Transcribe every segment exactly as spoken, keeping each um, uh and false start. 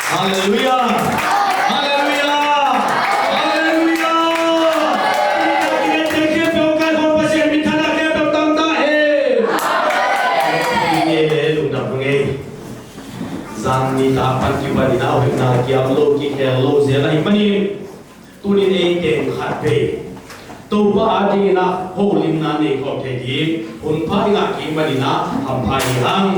Halleluiah! Halleluiah! Halleluiah! Tua khempeuh Kaiphone Pasian minthanna khempeuh tang ta hen. Amen. Lungdam hang ei. Zan ni ta pan kipan in a hoihna kiam lo, kikhel lo zel ahih manin, tunin ei teng khat vei Topa adingin a holimna nei khawm thei ding hun pha i ngah kik manin a hampha hi hang.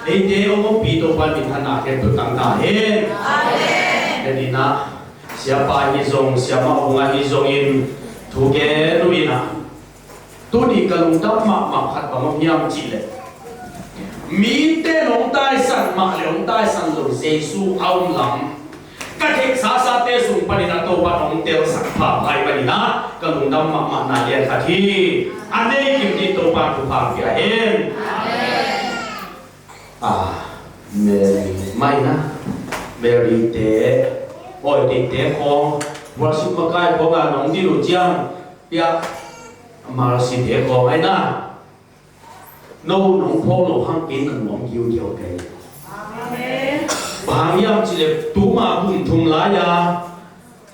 Eite hong ompih Topa minthanna khempeuh tang ta hen. Amen. Enin a, siapa hi zong, siamah hong ahi zongin thu gen uh in a, tuni ka lungdam mahmah khat bang om hiam cih leh, mite nong taisan mah le hong taisan lo Jesu a om lam ka theih sasate sung panin a Topa nong telsak pha lai panin a ka lungdam mahmahna lian khat hi. A nei kim ding Topa thupha pia hen. Amen. Ah, Mary, mai na. Mary te, Awi Teite khawng, worship makai khawng a nong dil uh ciang, pia, Mercy te khawng ai na. No nong phawk loh hang kei na nuam giugiau kei. Amen. Bang hang hiam cih leh tuma kum thum lai-a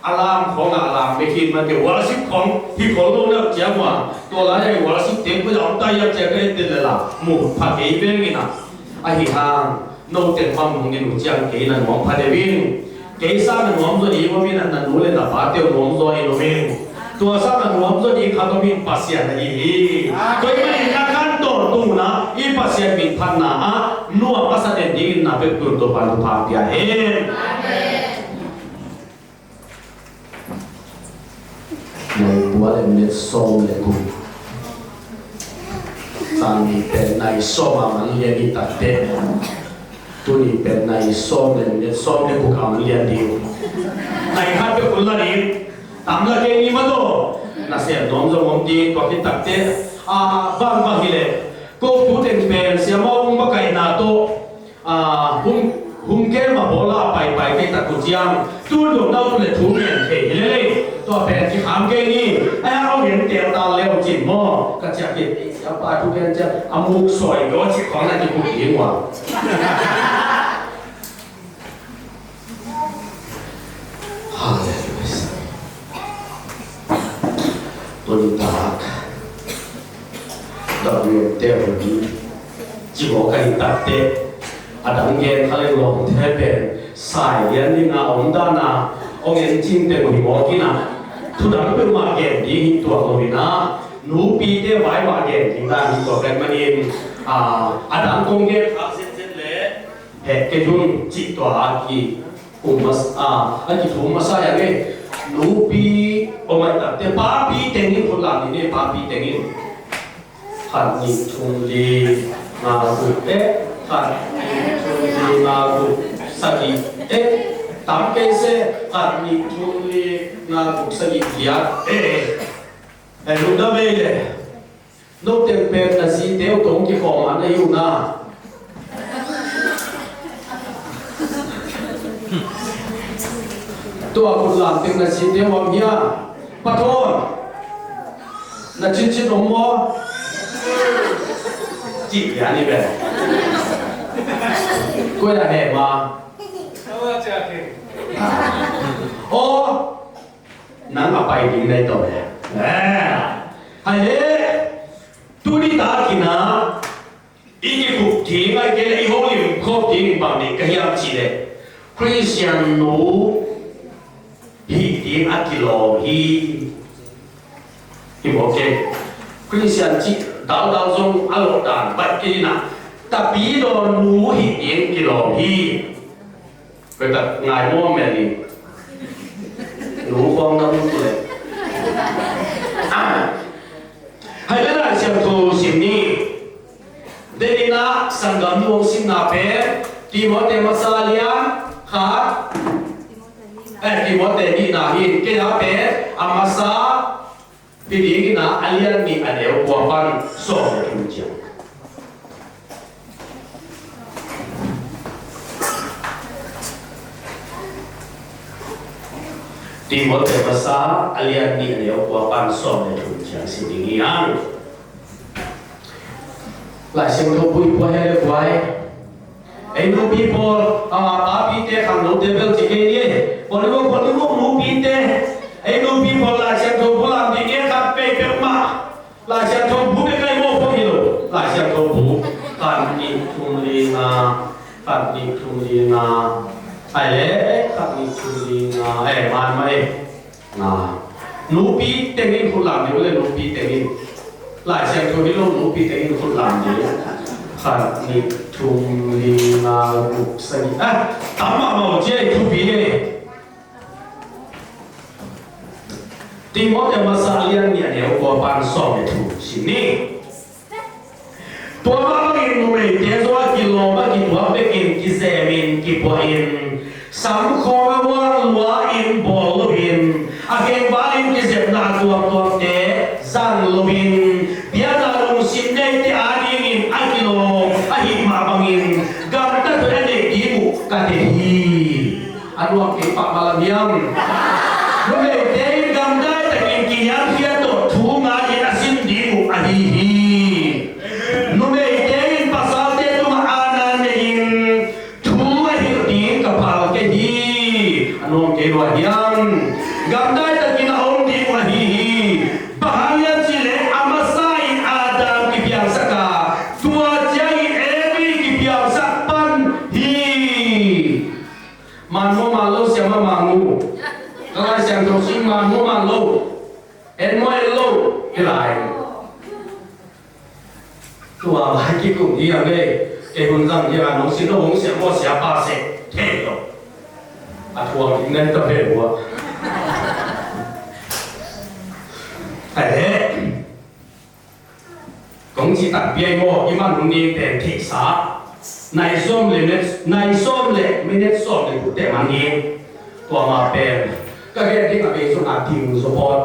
alarm khawng a alarm bek hi mah kei, worship khawng hi khol lo na ciang ua, tua lai-a worship te koi a om ta hiam cih ka et leh la mu pha kei veng in a. Ahi hang, note bang nong gen uh ciang kei na nuam pha deuh ing. Kei sang a nuam zaw ding om in a, na nu le na pate uh nuam zaw in om in. Tua sang a nuam zaw ding khat om in, Pasian ahi hi. Tua ahih manin na khantawn tung un a, i Pasian minthanna ah nuam a sa den dingin na pek tun Topa thupha pia hen. Amen. Nai kua le minit sawm le guk. Zan ni pen nai sawm a man lian i tak teh, tuni pen nai sawm le minit sawm le guk a man lian ding. Nai khat peuh kul la ding. Tam la kei ni mah tawh. Nasem nuam zong om ding, tua khit tak teh, a, bangbang hi leh, ko tu teng pen siamah hong makaihna tawh, a, hum, hum kem a bawl a paipai kei tak uh ciang, tu dong na uh le thu ngen thei hi lel ei. Tua pen kikham kei ni. Ai, a hong en tel ta leu cin maw, ka ciah kei. Ei, siapa thu gen ciang a muk sawi lo cih khawng na kikup ding ua. Halleluiah. Tuni tak W M te hun ci maw ka hi tak teh, a dang gen kha leng lawmte pen sai lian ding a om dan a, hong en cing teng uh hi mawk in a, thu dang peuhmah gen ding hi tuak lo in a, nupite vai mah gen ding dan hi tuak leng manin, a, a dang kong gen kha zenzen leh, heh kei un cih tua a ki um mas-, a, a kithum masa hi a ngei. Nupi om ai takte papi tengin khut lam ni ne, papi tengin. Khat, nih, thum, li, nga, guk, eh. Khat, nih, thum, li, nga, guk, sagih, eh. Tam kei se, khat, nih, thum, li, nga, guk, sagih, giat, eh. Eh, lungdam ei le. Note pen na zite uh tawh kikhawm a na hi uh na. Tua khut lam teng na zite uh om hia? Pathawn. Na cincin om maw? Cih pian hi ve. Koi a heh ma? Aw. Nang a pai ding na hi tawh ve. Eh. Hai le. Tuni takin a i kikup ding ahih kei leh i holim khawm ding bang ding ka hiam cih leh, Khristian nu hih ding a kilawm hi. Hi mawk kei. Khristian cih daldal zong a lawh dan baih kei in a, tapi dawn nu hih ding kilawm hi. Koi tak ngai maw, Mary? Nu khawng na um tu leh. Ah. Hai le Lai Siangtho sim ni. Denin a sanggam nu hong simna pen Timote masa lian khat. Eh, Timote nihna hi. Kei a pen a masa Hih dingin a lian nih a neu kua pan sawm le thum ciang. Timote masa a lian nih a neu kua pan sawm le thum ciang sim ding hi hang. Lai Siangtho pui pua he le puai. Ei nupi pawl, a, papite khangnote bel ci kei ni. Polimo, polimo nupite. Ei nupi pawl Lai Siangtho bu lam ding e khat pei peuhmah. Lai Siangtho bu bek ai maw, pawh hi lo. Lai Siangtho bu. Khat nih thum li nga. Khat nih thum li nga. Ai le, khat nih thum li nga. Ai, man mah e. Nga. Nupi tengin khut lam ding le, nupi tengin. Lai Siangtho hi lo, nupi tengin khut lam ding. Khat nih thum li nga guk sagih. Ah, tam mahmah uh ci a, i thupi hi. Timoti masa lian nih a neu kua pan sawm le thum sim ni. Tua mah bangin numeite zong a kilawm a kituak bekin kizemin kipuahin, sam khawng a huang lua-in bawl loin, a khengvalin kizepna a tuamtuamte zang loin, biakna lungsim neite adingin a kilawm ahih mah bangin gamtat hoih a neih ding uh ka deih hi. A nuam kei pah malam hiam? Numeite in gamdai takin kihiamkhiat tawh thu ngai-in a sin ding uh ahi hi. Numeite in pasalte tungah aana nei-in thu a hilh ding ka phal kei hi. A nuam kei lua hiam? Gamdai takin a om ding uh ahi hi. Bang hang hiam cih leh a masa in Adam kipiangsak a, tua ciangin Evi kipiangsak pan hi. Man maw man lo, siamah man mu. Ka Lai Siangtho sung man maw man lo. En maw en lo. Hi lai. Tua lai kikum hi a ngei. Kei hun zang hi a nong sin lo hong siam maw, siapa seh. Thei lo. A thuang ding nai ta ve hua. Ai he. Kong ci takpi ai maw, i man hun ding pen theihsa. Nai sawm le minute, nai sawm le minute sawm le guk teh man ding. Tua ma pen ka gen ding a bei zong a ding zaw pawt.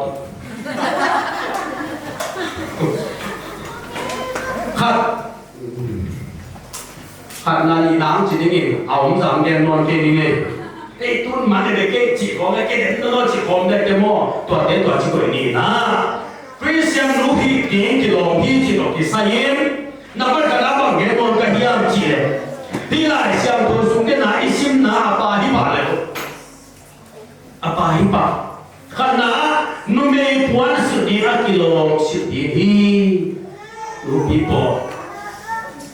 Khat. Khat na nih nang ci dingin a om zang gen nawn kei ding ei. Ei tun man le kei ci khawm le kei den nawn ci khawm le kei maw. Tuate tua ci koih ni na. Khristian nu hih ding kilawm hi cih tawh kisai in, na khat khat a bang gen nawn ka hiam cih leh, hih Lai Siangtho sung teh na i simna a pa hi pah le uh. A pa hi pah. Khatna, numei puan silh ding a kilawm silh ding hi. Nupi pawl,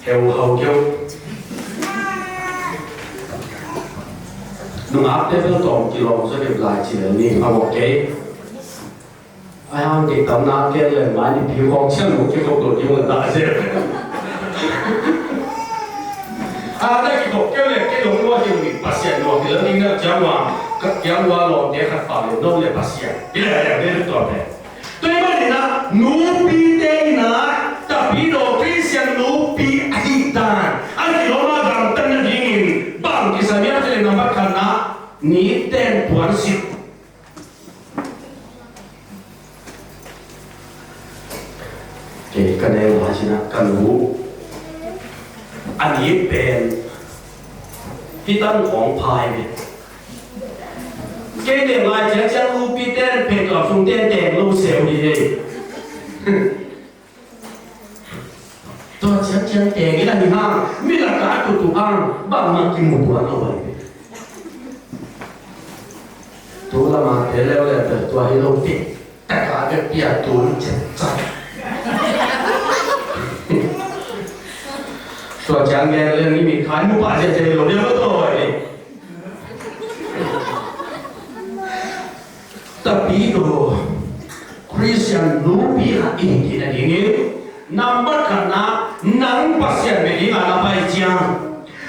heu hau keu. Nungakte bel tawm kilawm zaw deuh lai cih lel ni, a vawk kei. Ai hang kei tamna ken leng mai ni pi khawng ciang lo kikhop lo ding la ta zel. A na kikhop keu leng kei lo lua hi lo ni Pasian lua hi lo ni na ciang wa ka ciang wa lawmte khat pau le no le Pasian. Hi le le le tua pen. Tua hi manin a nupite in a Tapidaw Khristian nupi ahih dan a kilawm a gamtat nadingin bang kisam hiam cih leh nambat khatna nite'n puansilh. Kei ka neu lai cih na ka nu a nit pen hi tan khawng phai ve. Kei neu lai ciangciang nupite'n pek lam sung tenteng lo seu hi hei. Tua ciangciang teng in a hi hang, mi lakah a tutu hang, bangmah kimu tuan lo ahi ve. Tu lama te leuleu bel tua hi lo teh, taka bek pia tun ciangciang. Tua ciang gen leng i mit khai mu pah ziahziah hi lo ding a tua ahi. Tapidaw Khristian nupi khat i hi theihna dingin, nambat khatna, nang Pasian bia dingin na pai ciang,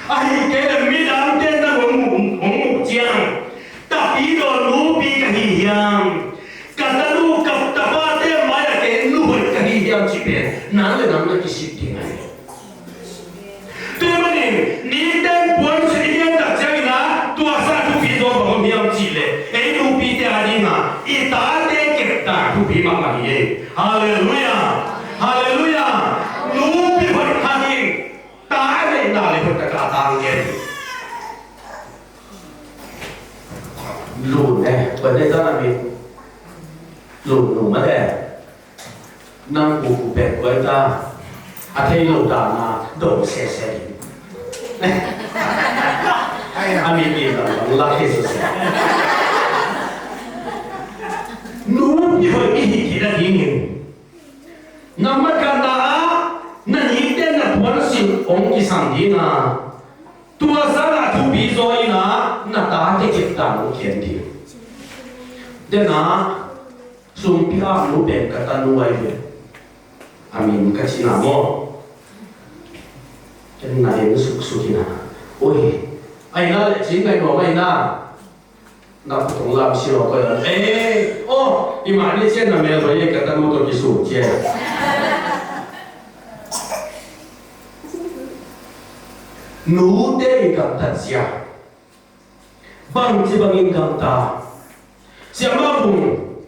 ahih kei leh midangte nang hong muh, hong muh ciang, Tapidaw nupi ka hi hiam, ka tanu ka tapate mai-ah kei nu hoih ka hi hiam cih pen nang le nang na kisik ding ahi. Tua manin nite'n puansilh i gen tak ciangin a, tua sa thupi zaw bang om hiam cih leh, ei nupite a dingin i tate kepna thupi mahmah hi ei. Halleluiah. Halleluiah. Nupi hoih khat in ta a neihna le hoih taka a tang gen. Lun e, tua neih zan a mit. Lun nu mah le. Nang kuku pek kua ta, a thei lo dan a dong sese ding. A mit in lam lam lak hi sese. Nupi hoih i hih kik a dingin na matkhatna ah na nite na puansilh hong kisam ding a, tua sangah thupi zaw in a na tate kiptan hong khen ding. Dena sumpi ah nu pen ka tanu ahi ve. A min ka cihna maw? Ken na en suksuk in a. Oi, aina le cing ngai nuam aina. Na khutong lam si lo ko ya. Eh, oh, i mah ni cian na mel bai ka tanu to kisu cian. Nute i gamtat zia. Bangci bangin gamta. Siamah Vung,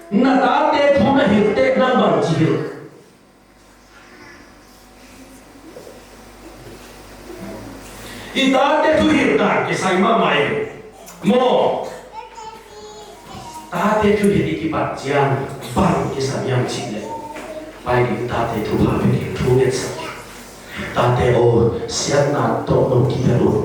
na tate thu na hilh teh nang bangci hilh? I tate thu hilh dan kisai mahmah e. Maw? Tate thu hilh i kipat ciang bang kisam hiam cih leh, pai ding tate thu pha pia ding, thu ngetsak ding. Tate aw, siatna tawh no kibel un.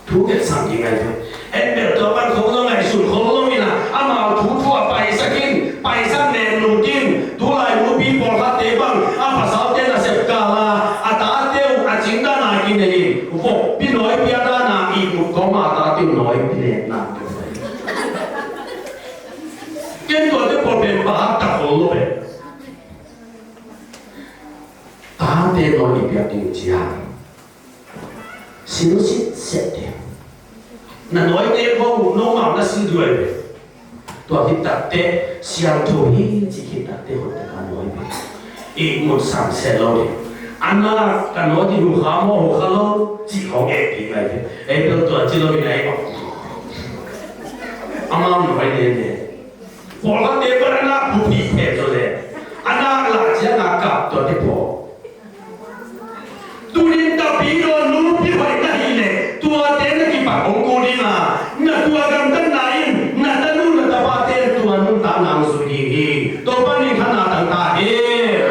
Thu ngetsak ding ahi ve. En bel tua pan khol lo, ngaihsun khol lo in a, amau thu thu a paisak in, paisak nen lut in. Tulai nupi pawlkhatte bang a pasalte nasep kal a, a tate uh a cingdan a kinei in, vokpi nawipi a dan a ihmut kawm a tate uh nawipi nen na. Ken tuate pawl pen pahak ta khol lo ve. Tate nawi i piak ding ciang sil sitset ding. Na nawite khawng uh nomau na sil duai ve. Tua khit takteh siangtho hi cih khit takteh hoih taka nawi ve. Ihmut samsiat lo ding. A nak ka nawi ding uh kha maw, uh kha lo cih khawng eh ding ahi ve. Ei bel tua ci lo in a ei bang. Amau nawi nene. Pawlkhatte pen a nak phuphih pen zaw leh a nak lah ciang a kap tuate phaw. Tunin tapidaw nupi hoih na hih leh tuate na kipat hong kul ding a, na tua gamtatna in na tanu na tapate tua nuntakna hong zui ding hi. Topa min thang ta hen.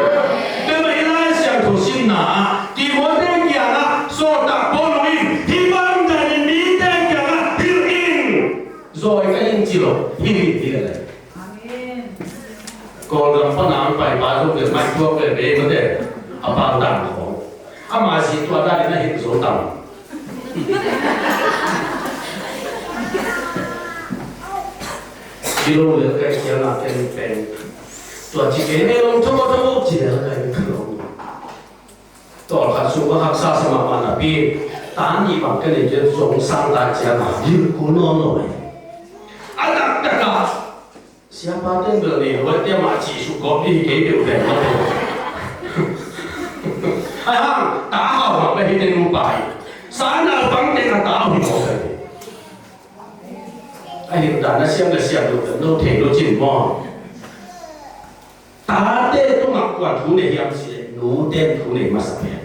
Tua mah i Lai Siangtho simna ah Timoti kiangah sawltak Paul in hih bang danin mite kiangah hilh in. Zawi ka hi ci lo, hilh in, hilh in. Amen. Kawlgam pan a hong pai pa zong bel mai tuak veve mate, a pau dan khawng. Ama zi tua dan in a hilh zo tam. Kilo lel ka hi ciang a ken pen tua ci kei mel om tho tho ci lel ka hi ka lo. Tawlkhat sung ka haksa sa mahmah napi, ta nih bang ka nei ciang zong sang ta ciang a hilh kul nawn lo hi. A taktak ah siapa ten bel nei lo, te mah cih suk gawp ding hi kei peuh pen mah peuh. Ahi hang ta hau mah ka hi, te nupa hi. Sa naupang ten a ta hau hi mawk ka hi. A hilh dan a siam le siam lo, no thei lo cin maw? Tate tungah kua thu nei hiam cih leh nute thu nei masa pen.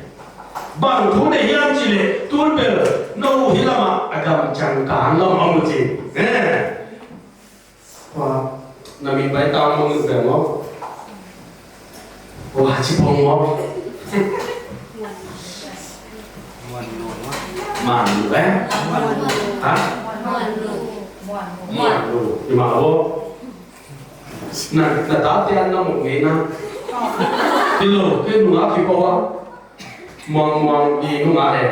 Bang thu nei hiam cih leh tun bel no uh hih lamah a gam cangkang lamah om uh cin. Eh. Kua na min pai tau mong in bel maw? Kua ci pong maw? Man lu eh? Ha? Man lu. Ima wo. Na, na tate an na muk ngei na. Kilo, kei nungak kipawa. Muang, muang, i nungak e.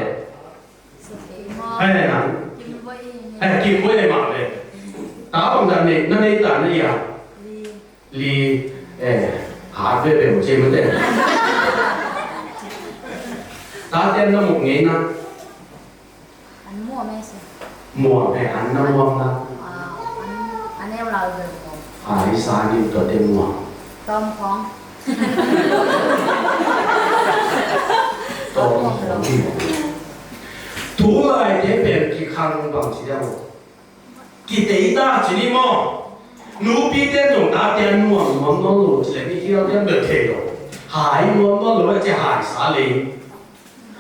Ai, na. Ai, kim boi e ma ve. Ta bang da nei, na nei ta na ya. Li, eh, hat ve ve mo che mo te. Tate an na muk ngei na. An muam e sia. Muam e, an na muam na. Ah, an, an eu lau deuh muam. Ah, i sa ni tua te muam. Tawm khawng. Tawm khawng. Tulai te pen kikhang bang ci dia maw? Kitei ta ci ni maw? Nupi te zong tate an muam muam nawn lo ci le mi khial te an bel thei lo. Hai muam nawn lo a ci hai sa le.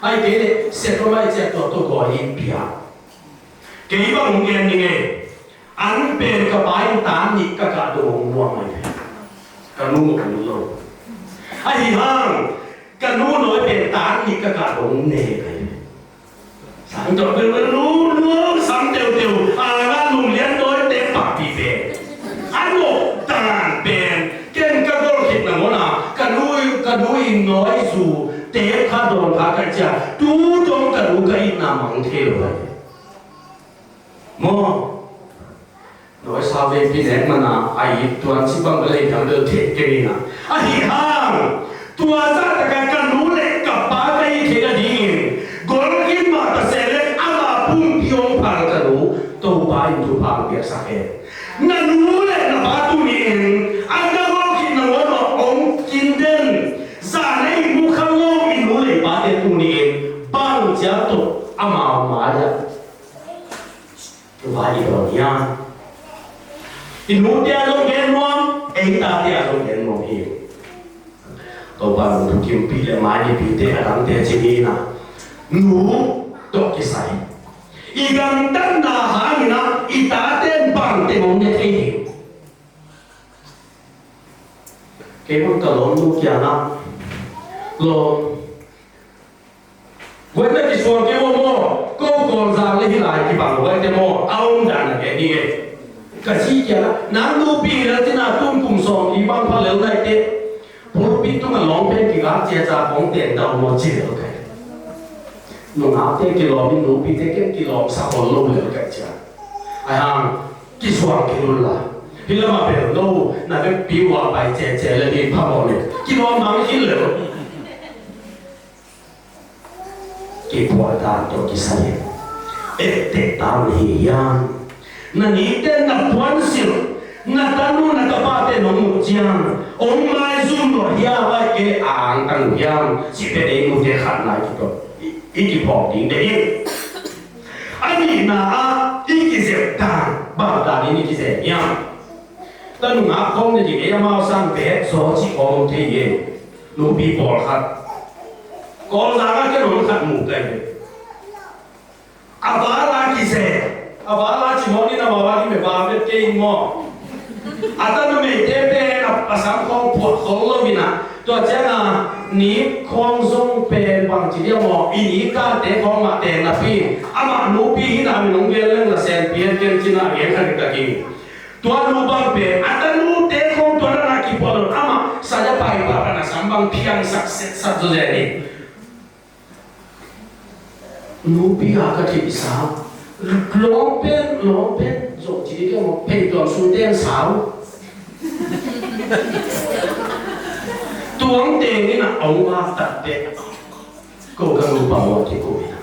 Ai kei le, set lo mai ciat tua tua gawi in pia. Kei bang hong gen ning e. An pen ka pa in tan nih ka kah dong hong muang ai. Ka nu mawk lo. Ahi hang, ka nu nawi pen tan nih ka kah dong ne ai. Ang tawh, nu, nu, sam teuteu, a, nga lum lian dawi te pahpih pen. A nop dan pen, ken ka gol khit nangawn a, ka nu, ka nu in nawi zu, te kha dawn kha ka cia, tu dong ka nu ka itna mang thei lo lai. Maw? Nawisa veipi nek mana a it tuan ci bang bel ei dang bel thei kei ni na. Ahi hang tua zah taka ka nu le ka pa ka it theih nadingin gol khin mah ta se le ama pumpi hong phal ka nu Topa in thupha hong piaksak hen. Na nu le na pa tuni-in a na gol khin nangawn a hong kin den zah na i mu kha lo i nu le i pate tuni-in bang ciat tawh amau mai-ah Vai i dawn hiam? I nute a zong gen nuam, ei tate a zong gen nuam hi. Topa nung thukimpi le mai nipite a dangte ci ni na. Nu tawh kisai i gamtatna hangin ah i tate bangte mong ne thei hi. Kei bang ka lawmnu kiangah lawm Guaite kisuang kei uh maw, ko Kawlzang le hih lai kibang guaite maw, a om dan a gen hi e. Ka zi kiangah, nang nupi hi lel cin a tun kum sawm li bang pha lel nai teh, pulpit tungah lawm pen kigak ciaca kong teng dah uh maw ci lel kai. Nungakte kilawm in nupite ken kilawm sa khol lo lel kai cia. Ai hang, kisuang kei un la. Hih lamah bel lo, na vekpi uh a pai cece le mi phamawh le. Kilawm bang hi lel. Kiphuah dan tawh kisai in etteh ta uh hi hiam? Na nite na puansilh, na tanu na tapate nong muh ciang hong maizum lua hiam, ahih kei leh a angtang uh hiam? Cih pen ei nute khat nai kitawh i, i kiphawk ding deih hi. A nihna ah i kizep dan bang danin i kizep hiam? Tanu ngak khawm nading ei amau sang bet zaw cih khawm om thei hi. Nupi pawlkhat Kawlzang ah ken hong khat mu kai hi. A val a kizep, a val a ci mawk ni, na val a kizep val bet kei in maw? A tanu meite pen a, a sam khawng phuah khol lo in ah, tua ciang a ni khawng zong pen bang ci diam maw? I ni kate khawng mah teng napi amah nupi hi na, min hong gen leng la sen pian ken cin a gen khat tak in. Tua nu bang pen a tanute khawng tua dan a kiphuah lo, amah saya pai pah pan a sam bang phiangsak setsak zawzen hi. Nupi a ka theihsa lawm pen, lawm pen zawh ci ding kei maw, pheituam sung ten sau. Tuang teng in a hong vak tak teh ko ka nupa uh a kiko in a,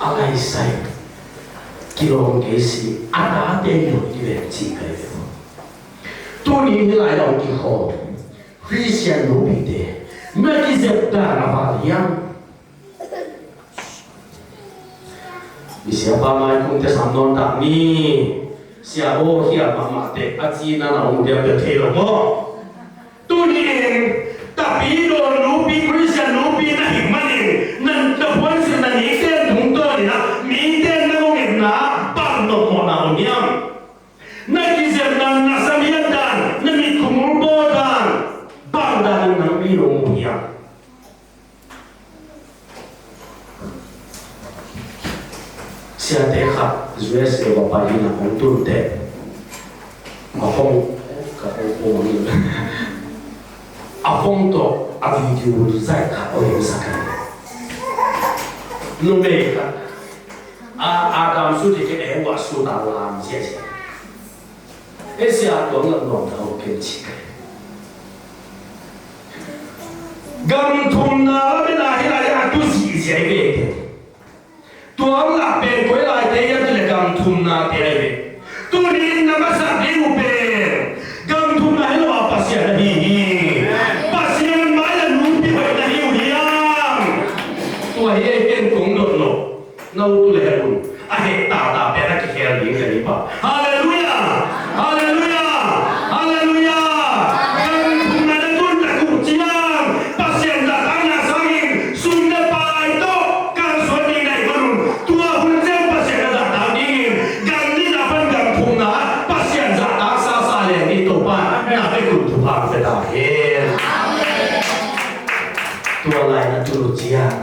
a ngaisai kilawm kei si a tate i lawm i ven ci kai ve. Tuni hih lai a hong kikhaw Khristian nupite na kizep dan a val hiam? Misiapa mai kum te sam nawn tak ni. Sia aw, hial mahmah teh a cina na hong diam bel thei lo maw? Tuni in tapi dawn nupi, Khristian nupi na hih manin na, na puansilh na nikten tungtawn in ah mite na hong etna ah bang nopmawhna om hiam? Na kizepna, na samiat dan, na mitkhumul bawl dan, bang danin nang mi lo mu hiam? Siate khat U S A va pai in a hong tun teh a phone, ka phone, phone a phone tawh a video zaih khat a hong sak a, numei khat a, a dam su ti ke e wa su ta lam sia sia. Asia tuang lak nuam na hong ken ci kai. Gam thumna lam in a hi lai a tu zihziah i ve te. Tuang lak pen koi lai te hiam cih leh gam thumna te lai ve. Tuni in na masak ding uh pen gam thumna hi lo a Pasian ahi hi. Pasian mai a nupi hoih na hi uh hiam? Tua hi ei ken kong dot lo. Na ut uh le heh un. A heh tata pen a kikhel ding ka hi pa. Halleluiah! Halleluiah! Halleluiah! Gam thumna na tun tak uh ciang Pasian zahtakna sangin sum le pai tawh kalsuan ding na hih man un. Tua hun ciang Pasian na zahtak dingin gam nihna pan gam thumna Pasian zahtak sasa leng i Topa na vekun thupha pia ta hen. Tua lai na tun uh ciang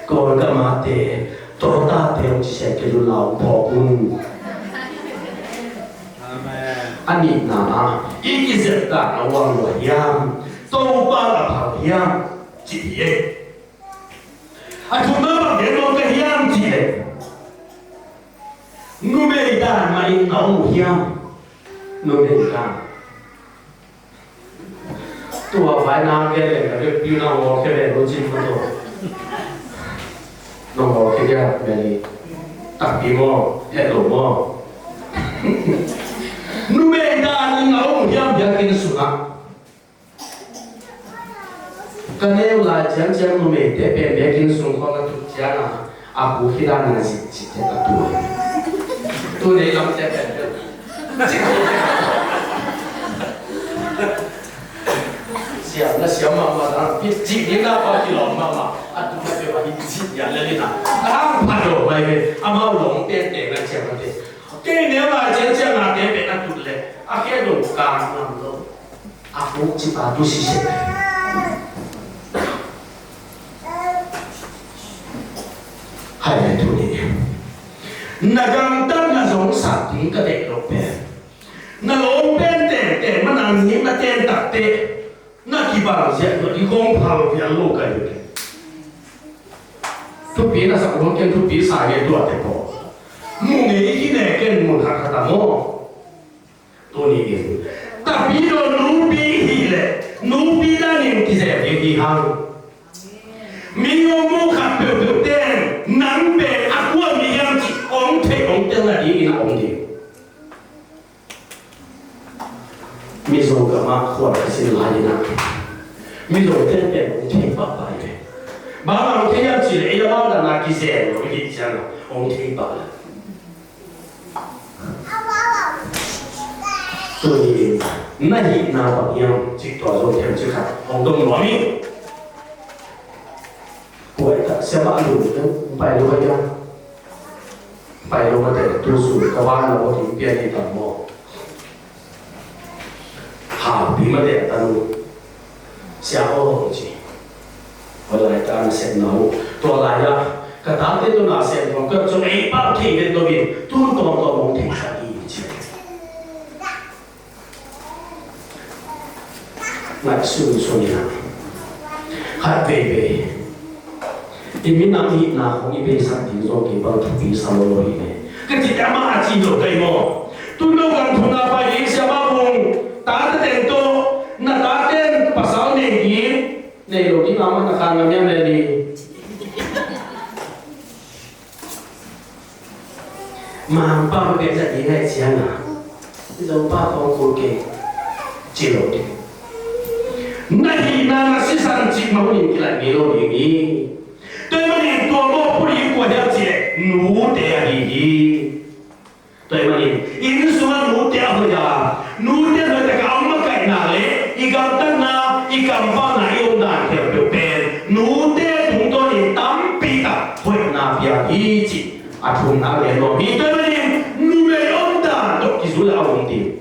Kawlgam ah te, Tawlta te Hong ci siam kei un la, hong phawk un. Amen. A nihna ah i kizep dan a uang lua hiam? Topa a phal hiam? Ci hi e. A thumna bang gen nuam ka hiam cih leh, numei dan mah in na om uh hiam? Numei dan. Tua vai na gen leng ka vekpi na ngawlkhia ve lo cin ka tua. Na ngawlkhia dia beli. Takpi maw, het lo maw? Numei dan in na om uh hiam biakinn sungah? Ka neu lai ciangciang numeite pen biakinn sung khawng a tut ciangin a pu khidang a zit zit te ka tu. Tu nei lamte pen pen. Siam na siam mahmah dan, pi cih ni na pa kilawm mahmah. A tu na pe wa hi cih ya le ni na. A hang pha lo mai ve. Amau lawng teng teng na ciang na te. Kei neu lai ciangciang na te pen a tut le. A khe dong kang ngam lo. A kuk cipa tu siseh. Hai le tu ni. Na gamtat na zong sak ding ka deih lo pen, na lawm pen tengteng ma nang ni na ten takte na kibang ziah dua i kong phal vial lo ka hi. Thupi na sak lo ken thupi sa nge tua te ko. Mu ngei hi ne ken mun khat khat a maw. Tuni in Tapidaw nupi hi leh nupi danin kizel ding hi hang. Mi ngawmu khat peuhpeuh ten nang pen a kua mi hiam cih hong theih hong telna dingin a om ding. Mizo gamah khuar ka sin lai-in ah Mizo ten pen hong thei pahpah hi ve. Bang hang hong thei hiam cih leh ei a bang dan a kizel lo hi ciangin hong thei pah lai. Tuni in na hihna bang hiam cih tua Zo Them cih khat hong dong nuam ing. Kuai tak siamah lun pai lo ahi a. Pai lo mate tu su ka van lo ding pian hi tam maw. Haupi mate a tanu. Sia aw ci. Tua lai ta na sepna uh. Tua lai-ah ka tate tawh na sep nuam ka cih ei pau thei vet lo in tun tawmtawm hong theihsak hi ci. Ngaihsun sun in ah khat veivei i minam hihna khong i beisak ding zong kei bang thupi sa lo lo hi ve. Ka cih amah a ci lo kei maw? Tun lo kan thumna pai ding siamah bung tate teng tawh na taten pasal nei ding. Nei lo ding a man a khan ngam hiam le ni. Mangpa bek zat ding ahi ciangin Zopa kong kul kei ci lo ding. Na hihna na sisan cih mah hunin kilat ngei lo ding hi. Tua ahih manin tua mawhpuak hi kua hiam cih leh nute ahi hi. Tua ahih manin inn sungah nute a hoih a, nute hoih tak a om makaihna le i gamtatna, i kampauhna, i omdan khempeuh pen nute tungtawnin tampi tak hoihna piang hi cih a thumna gen nuam hi. Tua ahih manin numei omdan tawh kizui a om ding.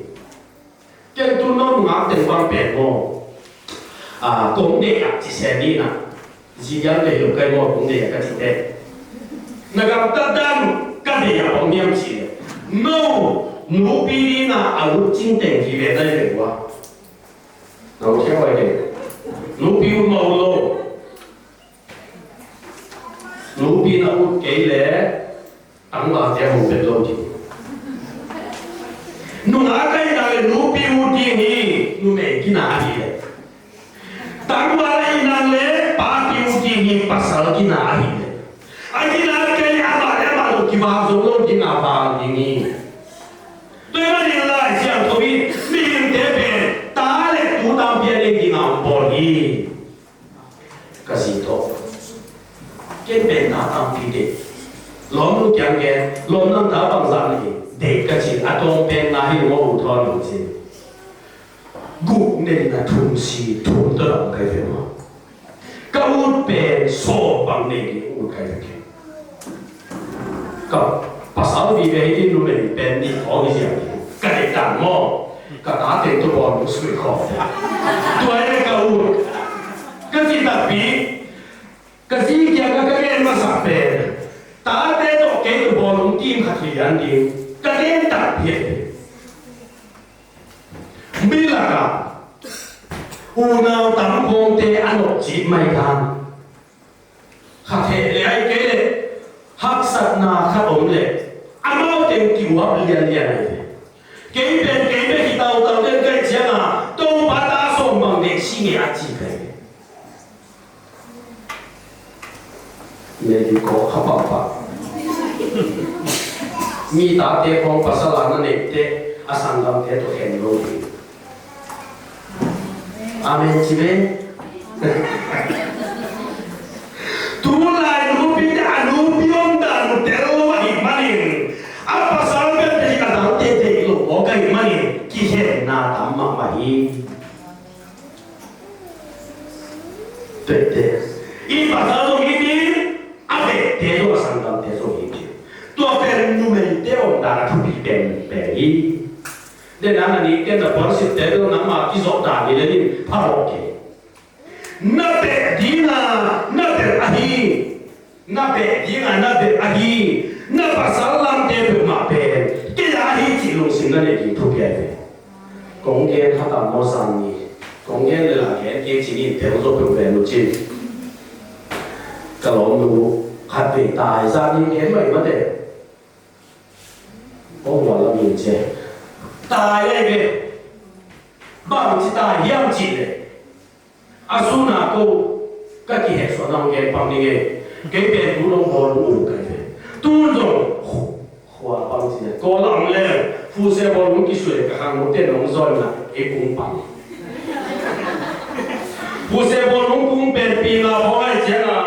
Ken tu nong ngak teng bang pen maw? A, kong deih ah ci sen ni na. Zidiam deih lo kai maw kong deih ah ka ci teh. Na gamtat dan ka deih ah bang hiam ci leh, no nupi ding a a ut cing teng hi ve nai ve ua. Na ut hiam vai kei. Nupi ut maw ut lo. Nupi na ut kei leh tangvalte a hong pet lo ding. Nungak ahih nak leh nupi ut ding hi. Numei gina ahih leh. Tangval ahih nak leh papi ut ding hi. Pasal gina ahih leh. A gina kei amah le amah tawh kivak zo lo ding a vak ding hi. Tua ahih manin Lai Siangtho in mihingte pen ta le tu tampi a nei ding a hong bawl hi. Ka zi tawh ken pen ta tampi deih. Lawmnu kiang gen, lawmnu ta bangzah na hi deih ka ci a, tawm pen na hi lo maw u thawn lo ci. Guk nei na thum si thum tawh lam kai ve maw. Ka ut pen sawm bang nei ding ut kai ve kei. Ka pasal vive hi ding, numei pen nih khawng hi ziau ding. Ka deih dan maw? Ka tate tawh bawl nung sui khawng. Tua hi ka ut. Ka cih takpi, ka zi kiang ka, ka gen masa pen tate tawh Kei tua bawlung team khat hi lian ding ka gen tak phiat hi. Mi lakah unau tam khawngte a nop cip mai khan khat heh leh ai kei leh haksatna khat om leh amau teng kiuap lianlian ai ve. Kei pen kei bek hi tautau den kai cianga Topa ta sawm bang dek si nge a ci kai ve. Neih kawk kha pahpah. Mi tate khawng pasal a na neihte a sanggamte tawh khen lo ding. Amen ci ve. Tulai nupite a nupi omdan uh tel lo ahih manin a pasal pen pen a dangte deih lo mawk ahih manin kikhenna tam mahmah hi. Tuate i pasal zong hi ding, a behte zong a sanggamte zong hi ding. Tua pen numeite omdan a thupi penpen hi. Dena na nihte na puansilhte bel nangma kizawh dan hi le nin pha mawk kei. Na beh dinga na beh ahi. Na beh dinga na beh ahi, na pasal lamte peuhmah pen kei a ahi cih lungsim na neih ding thupi ahi ve. Kong gen kha tam maw zan ni, kong gen le la gen kei ci ni, tel zo peuh ven uh cin. Ka lawmnu khat vei tai zan ni gen mah mate. Kong hua lam in ci. Tai ahi ve. Bang ci tai hiam cih leh a suna ko ka kihehsuahna hong gen pang ding e. Kei pen tu dong bawlung uh kai ve. Tun zong khua pang ci le. Kawl a hong leng Fusia bawlung kisui le ka khang mute nong zon na ei kung pang. Fusia bawlung kung pen pi nga hong ai cianga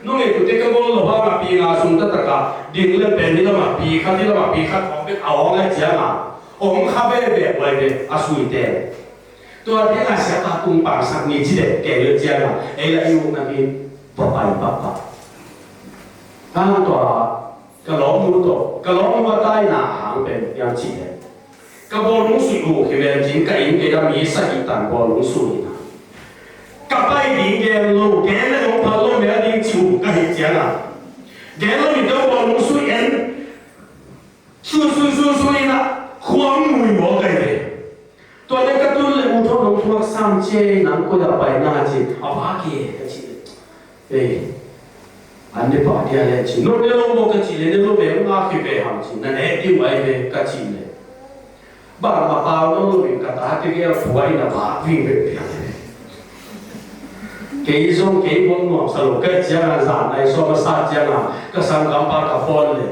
nong ei tute ka gol lo hanga pi nga sung tataka ding le pen ni lama pi khat ni lama pi khat hong pek a hong ai cianga hong kha veve uai ve a sui ten. Tua tengah siapa kung pangsak ni ci dek kei lo cianga ei la i ukna hi. Papai papa. Hang tua ka lawmnu tawh ka lawmnu a taina hang pen piang ci dek. Ka bawlung sui uh hi ven cin ka inn kei a mi sahih tan bawlung sui na. Ka pai ding gen lo gen le hong phal lo mel ding ci uh ka hi cianga. Gen lo mi tawh bawlung sui en. Sui sui sui sui ina khuang mui maw kai ve. Tua le ka tun le u thawn hong thuak sam cia nang koi a pai na ci a va ke ka ci le. Ei an ne pa dia le ci no ne lo maw ka ci le ne lo ve nga khi ve ham ci na ne di wai ve ka ci le. Ba ma pau no lo ve ka ta te ke a phuai na ba ving ve pia le. Kei zong kei bawng nuam sa lo ka cianga zan nai sawm a sa cianga ka sanggampa ka phone le.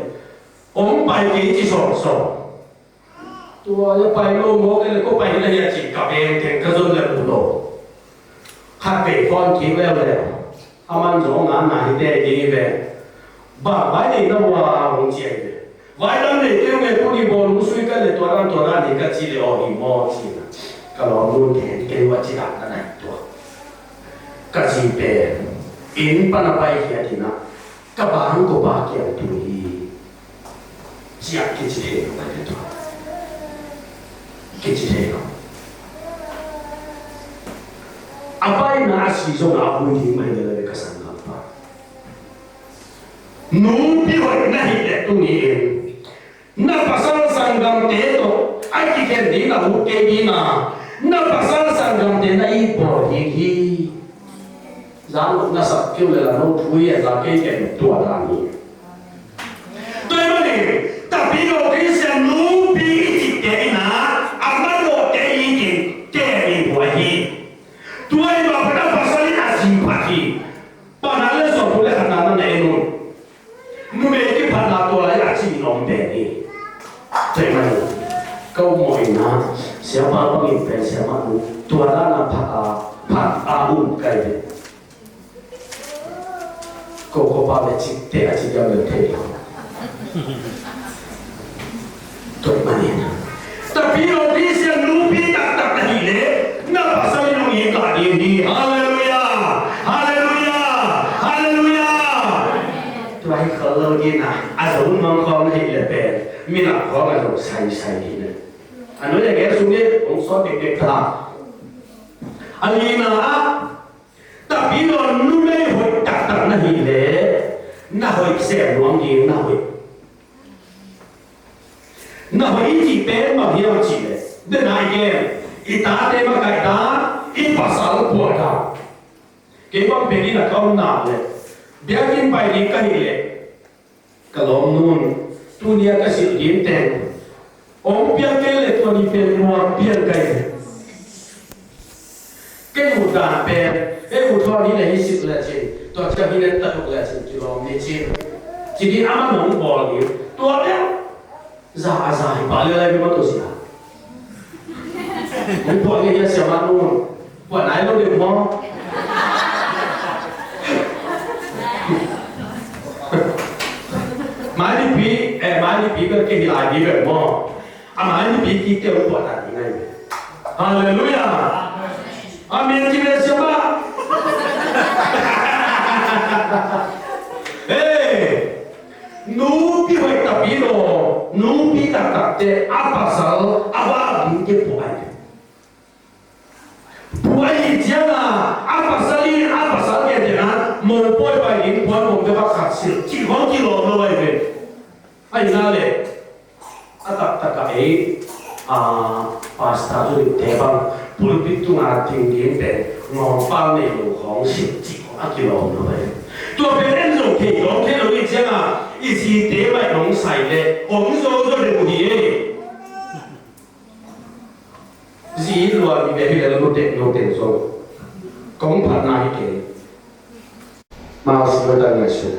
Hong pai kei ci sawmsawm. Tua le pai lo maw kei le ko pai na hia ci ka beng teng ka zon le mu lo. Khat vei phone kik leuleu. A man zong a na hi te ding hi ve. Ba vai nei na ua hong ci ahi ve. Vai dang nei kei ve pu ni bawl hong sui ka le tua dan tua dan hi ka ci le aw hi maw ci na. Ka lawm nun kei kei ua ci dan ka nai tua. Ka zi pen inn pan a pai hiat hi na. Ka bang ko pa kiang tu hi. Ciah kici thei lo ka ti tua. Kici thei lo. A paina a si zong a vui ding mai le ka sanggampa. Nupi hoih na hih leh tuni in na pasal sanggamte tawh a kikhen ding a hut kei ding a na pasal sanggamte na it bawl ding hi. Zan na sak keu le la no thui a za kei ken tua dan hi. Tua hi manin tapi lo Christian nupi i cihte in a a manawhte i kin kem i buai hi. Tua hi ma pana pasal in a zi phat hi. Pana le sawm le khatna na na en un. Numei kiphatna tua lai a ci in om pen hi. Tua hi manin ka um mawh in a siapa bangin pen siapa nu tua dan a phat a phat a um kai ve. Ko ko pa le cik te a cik yam le thei lo. Tua hi manin tapi lo Christian nupi taktak na hih leh na pasal in hong it kah ding hi. Halleluia. Halleluia. Halleluia. Tua hi khol lo ding a a zo mang khawng na hih leh pen min a khawng a zo saisai ding na. A nuai a gel sung hi hong sawt dekdek ta. A lina ah Tapi lo numei hoih taktak na hih leh na hoih sem nuam ding na hoih. Na hoih i cih pen bang hiam cih leh, den a i gen, i tate makaih dan, i pasal puah dan. Kei bang pen in a ka om nak leh, biakinn pai ding ka hih leh, ka lawmnu in tuni a ka silh ding teng hong piak kei leh tua ni pen muak pian ka hi. Kei uh dan pen, kei uh thawn hi leh hi silh lecin, tua ciang hi leh tatuk lecin kilawm ni cin. Ci ding amah nong bawl ding. Tua leh za a za hi pah leh lai mi ma tua sia. Hong puah ngei hia siamah nu? Puah nai lo deuh maw? Mai nipi, eh, mai nipi bel kei hi lai ni bel maw? A mai nipi kik teh hong puah ta ding ngai. Halleluiah. Amen ci ve siamah. Hey, nupi hoih tapi lo, nupi taktakte a pasal a vak ding kipuah hi. Puah ahih ciangin a pasal in a pasal gentehna mongpawi pai ding puan mong te bak khat silh cih khawng kilawm lo ahi ve. Ahi na leh a taktak ah ei, a, pastor tu dingte bang pulpit tungah ding ding pen ngawngpal nei lo khawng silh cih khawng a kilawm lo ahi. Tua pen en zong thei dawng thei lo ahih ciangin i zite baih hong sai leh hong zo zo deuh hi ei. Zi in luan i bia hi leh lo teh lo teh zo. Kong phatna hi kei. Mau si lo ta ngai su.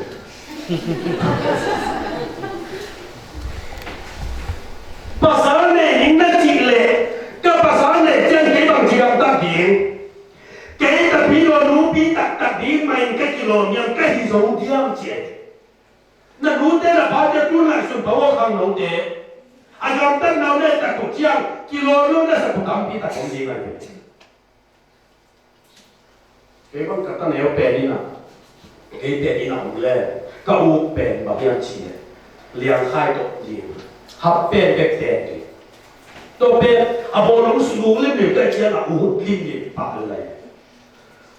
Pasal nei ning na cih leh, ka pasal nei ciang kei bang ci gamtat ding. Kei tapi lo nupi taktak ding mah in ka kilawm hiam, ka hi zo diam ci ei. Na nute na pate tu ngaihsun pah uh a khangnote. A gamtatna uh na et tak uh ciang kilawm lo na sak uh tampi tak om ding ahi. Kei bang ka ta neu pen in a, kei pen in a om leh ka uk pen bang hiam cih leh liangkhai tawh ding, hap pen bek pen ding. Tua pen a bawl hong suk limlim tak ciang a ut limlim pah lai.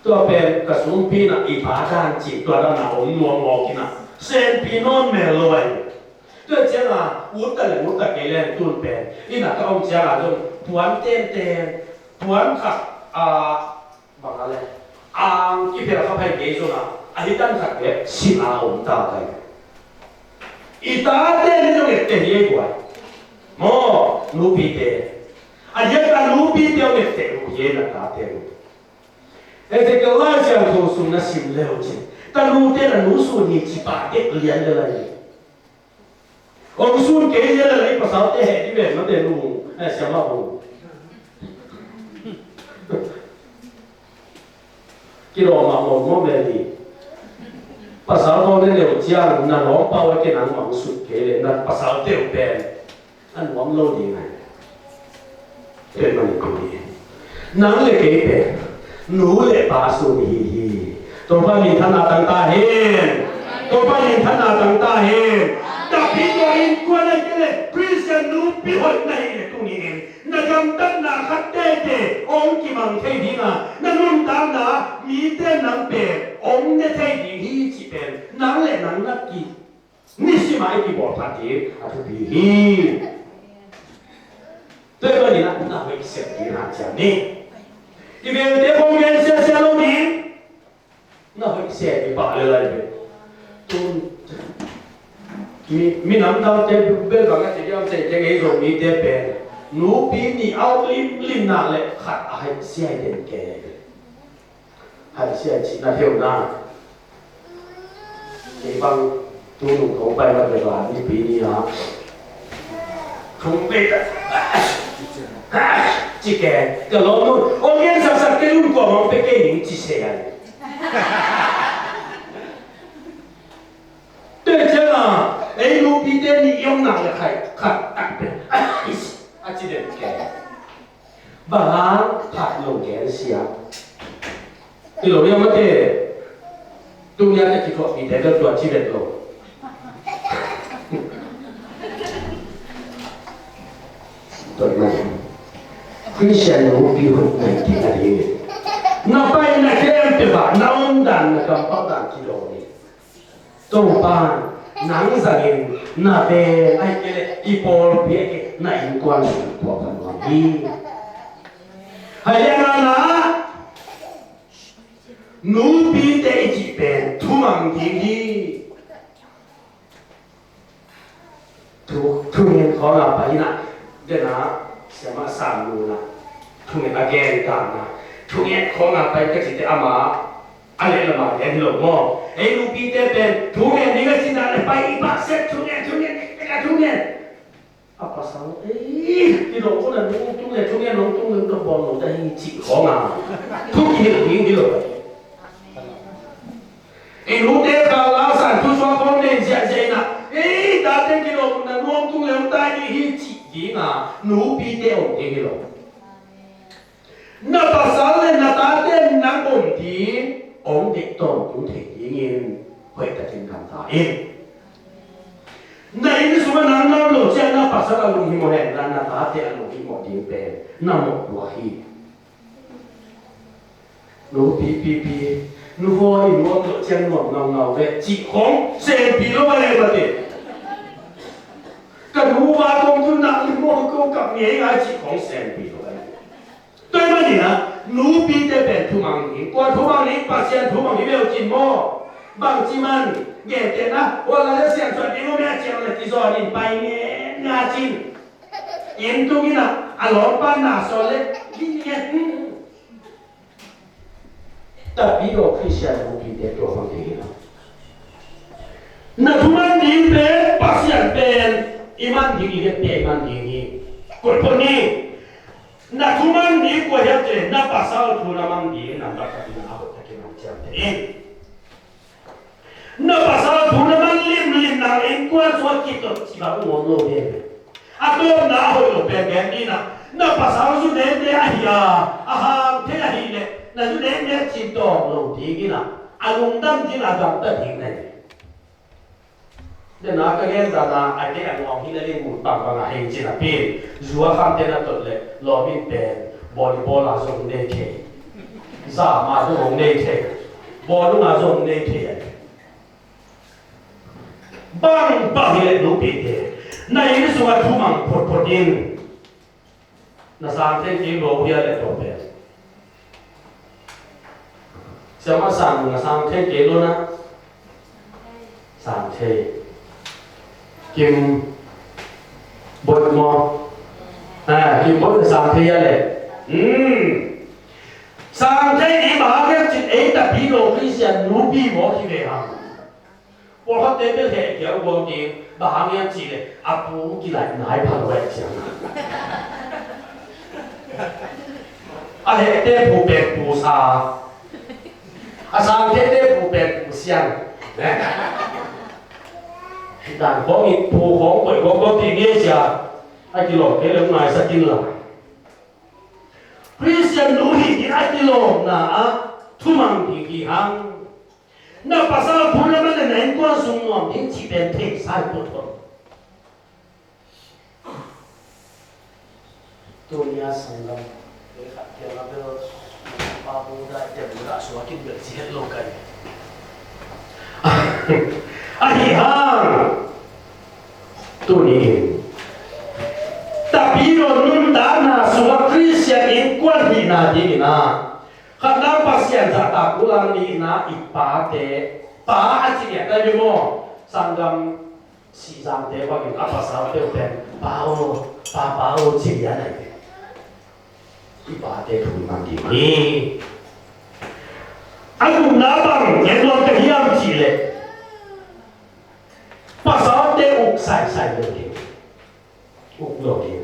Tua pen ka sumpi in a i pa dan cih tua dan a om nuam mawk in a, senpi nawn mel lo ahi. Tua ciang a ut ta leh ut ta kei leh tun pen in a ka om ciang a zong puan tenten, puan khat, a, bang a leh, ang kiphel kha phai kei zong a, a hi dan khat bek sin a om ta kai. I tate ni zong etteh hi ei guai. Maw, nupite. A diak a nupite hong etteh uh hi ei na tate uh. Ezekiel Lai Siangtho sung na sim le uh cin, tanute na nu sun hi ci pah dek lian le lai. Hong sun kei lian le lai pasalte heh dih ven mate nu, eh, siamah uh. Kilawm mah mawlmawlh ve hi. Pasal tawh na neu ciang na lawmpa uh a ke nangmah hong sut kei leh na pasalte uh pen a nuam lo ding ahi. Tua ahih manin tuni in nang le kei pen nu le pa sun hi hi. Topa minthanna tang ta hen. Topa minthanna tang ta hen. Tapi tua innkuan ahih kei leh Khristian nupi hoih na hih leh tuni in na gamtatna khat teitei hong kimang thei ding a, na nuntakna mite nang pen hong ne thei ding hi cih pen nang le nang na ki nisim a i kibawl phat ding a thupi hi. Tua ahih manin na hoih sep ding hanciam ni. I velte khong gen siasia lo ding. Na hoih sep i pah le lai ve. Tun mi, minam dalte bel bang a ci diam cih teng ei Zomite pen nupi nih a om limlim nak leh khat a haih sia i den ke. Haih sia i cihna theu na. Kei bang tu nung kong pai vat ve ba nipi ni a. Kong pai ta. Ci ke, ka lawm nu. Ong gen saksak kei un kua mong pe kei ning ci se ai. Tua ciang a, ei nupite nih i om nak le khai, khat tak pen. A ci den ke. Bang hang phat lo gen sia. I lo liam mate. Tunia ka kithuahpihte bel tua ci vet lo. Tua ahih manin Khristian nupi hoih na hi kei a ding. Na paina khempeuh ah na omdan, na kampau dan kidawm hi. Topa in nang zangin Na veng ahih kei leh i pawlpi ahih kei leh na innkuan sung tua pha nuam hi. Hai liang a na nupite i cih pen thumang ding hi. Thu, thungen khawng a pai in ah, den a siamah sang nu in ah thungen a gen dan a, thungen khawng a pai ka cihte ama a leh lam a gen hi lo maw? Ei nupite pen thungen ding a cih dan a pai i pakset thungen, thungen, thungen. A pasal ei i lo na nu tung le thungen, nong tung le ka bawl lo ta hi cih khawng a thu kihilh ding hi lo. I nute kha la san thu suak khawng nei ziahziah in ah, ei tate kilawm na nuam tung le hong tai ding hi cih ding a nupite om ding hi lo. Na pasal le na tate nang om ding hong deih tawntung thei dingin hoih takin gamta in. Na inn sungah nang na om lo ciang na pasal a lunghimawh hen la, na tate a lunghimawh ding pen na mawh lua hi. Nupi, pi, pi, nu hawi nuam lo ciang nuam ngaungau ve cih khawng senpi lo a leh mate. Ka nu va kong tu nak lim maw ko kap ngei ngai cih khawng senpi lo a leh. Tua ahih manin ah nupite pen thumang ding, kua thumang ding, Pasian thumang hi ve uh cin maw? Bangci man, gentehna, hua lai a siangsuah ding uh mia ciang le kizawn in pai ngen nga cin. Inn tung in ah a lawmpa na sawl le ding ngen. Tapidaw Khristian nupite tua hong ding hi lo. Na thuman ding pen Pasian pen i man ding, i vekpi a i man ding hi. Koih phot ni. Na thuman ding kua hiam cih leh na pasal thu na mang ding nambat khat in a hoih takin hong ciamteh in. Na pasal thu na mang limlim, nang innkuan sungah kitot cih bang uh om lo ve. A tawpna a hoih lo pen gen ni in ah, na pasal zu neknek ahi a, a hang thei ahih leh na zu neknek cih tawng lo ding in ah, a lungdam ding a gamta ding na hi. Dena ka gen dan a, a teh a nuam hi na ling mun pang bang a hei cin a pin. Zu a khamte na tot leh lawm in pen volleyball a zong nei thei. Zam a zong nei thei. Bawlung a zong nei thei a. Bang bang hi leh nupite, na inn sungah thumang photphot in. Na sang thei kei lo hia le tua pen. Siamah sang, na sang thei kei lo na. Sang thei. Kim bot maw? Ah, Kim bot na sang thei hia le. Hmm. Sang thei ni, bang hang hiam cih leh ei Tapidaw Khristian nupi maw hi ve hang. Pawlkhatte bel heh kiau guang ding, bang hang hiam cih leh a pu kilaih nai pha lo eh ciang. A hehte pu pen pu sa, a sangthete pu pen pu siang. Hih dan khawng in pu khawng koih guang guang ding hi cia, a kilawm kei leh hong naisak in la. Khristian nu hih ding a kilawmna ah thumang ding hi hang. Na pasal phun lam a le na innkuan sung nuam ding cih pen theihsa hi tuan. Tuni a sanglam, khat kiang a bel, pa bu dai te bu dah suak in bel ci het lo kai. Ahi hang. Tuni in Tapidaw nuntakna sungah Khristian innkuan hihna dingin ah, khatna Pasian zahtak uh lang, nihna i pate, pa a ci ngiat lai ve maw? Sanggam sihzangte bangin a pasalte uh pen pa aw, pa, pa aw ci lian ahi ve. I pate thu i mang ding hi. A gupna bang gen nuam ka hiam cih leh, pasalte uk saisai lo ding. Uk lo ding.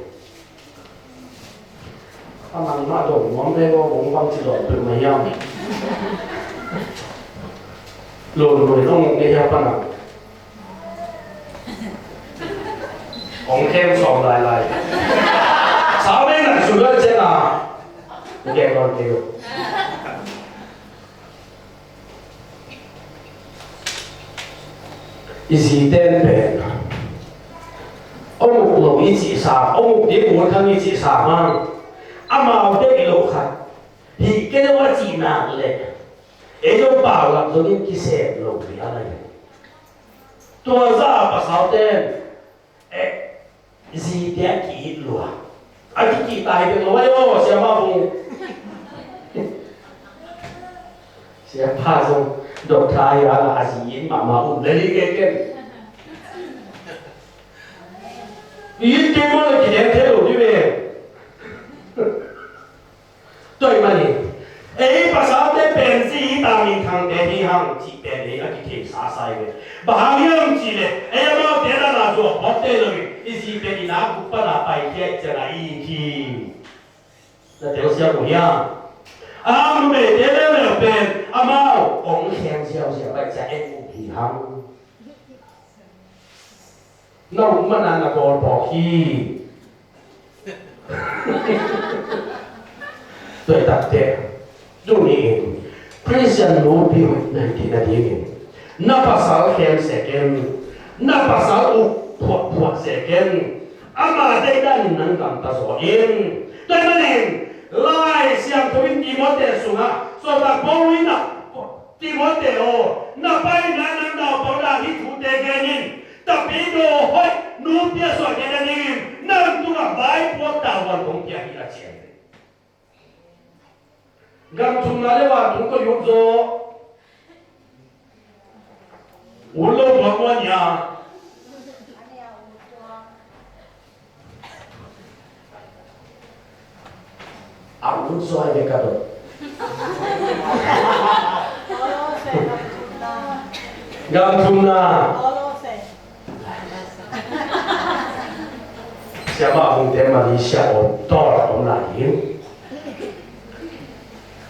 A nangmah dong nuam ve maw, bang ci dong peuh mah hiam. Lo lo dong uk ne hiam pa nang. Hong khem sawm lailai. Sau meng nak sugar cen a. Hong khem lon keu. I ziten pen hong uk lo i cih sa, hong uk ding mun khang i cih sa hang. Amau deih lo khat hih kei lo a cih nak leh ei lo pau lam zongin kisem lo hi a lai. Tua zah a pasalte in Eh, zite a ki-it lua. A kikih tai bek lo ai aw, siamah bung. Siapa zong doctor hi a, a zi it mahmah un lel hi kei ken. It kei maw le kideng thei lo dih ve. Tua ahih manin ei pasalte pen zi it a minthangte hi hang cih pen ei a kitheisa sa hi ve. Bang hang hiam cih leh ei amaute dan a zuak phot tei lo in i zi pen i nakgup pan a paikhia i ciang a i it hi. Na telsiam uh hiam? A numeite leuleu pen amau hong khem ziauziau a, i ciang en uh hi hang. Na uk man a na bawl bawk hi. Tua hi takteh tuni-in Khristian nupi hoih na hih theihna dingin na pasal khem sek in, na pasal uk phuahphuah sek in, ama deihdan in nang gamta zaw in. Tua ahih manin Lai Siangtho in Timote sungah, sawltak Paul in ah, Timote aw, na pai in ah nang naupangte hih thute gen in. Tapidaw hoih nupi a suah kei nadingin nang tungah vaipuak tavuan kong pia hi, a ci hi. Gam thumna le vantung koi ut zaw? Ut lo, bang ua nia? A ut zaw ve ka dot. Gam thumna. Siamah Bungte Malaysia om tawh om lai hi.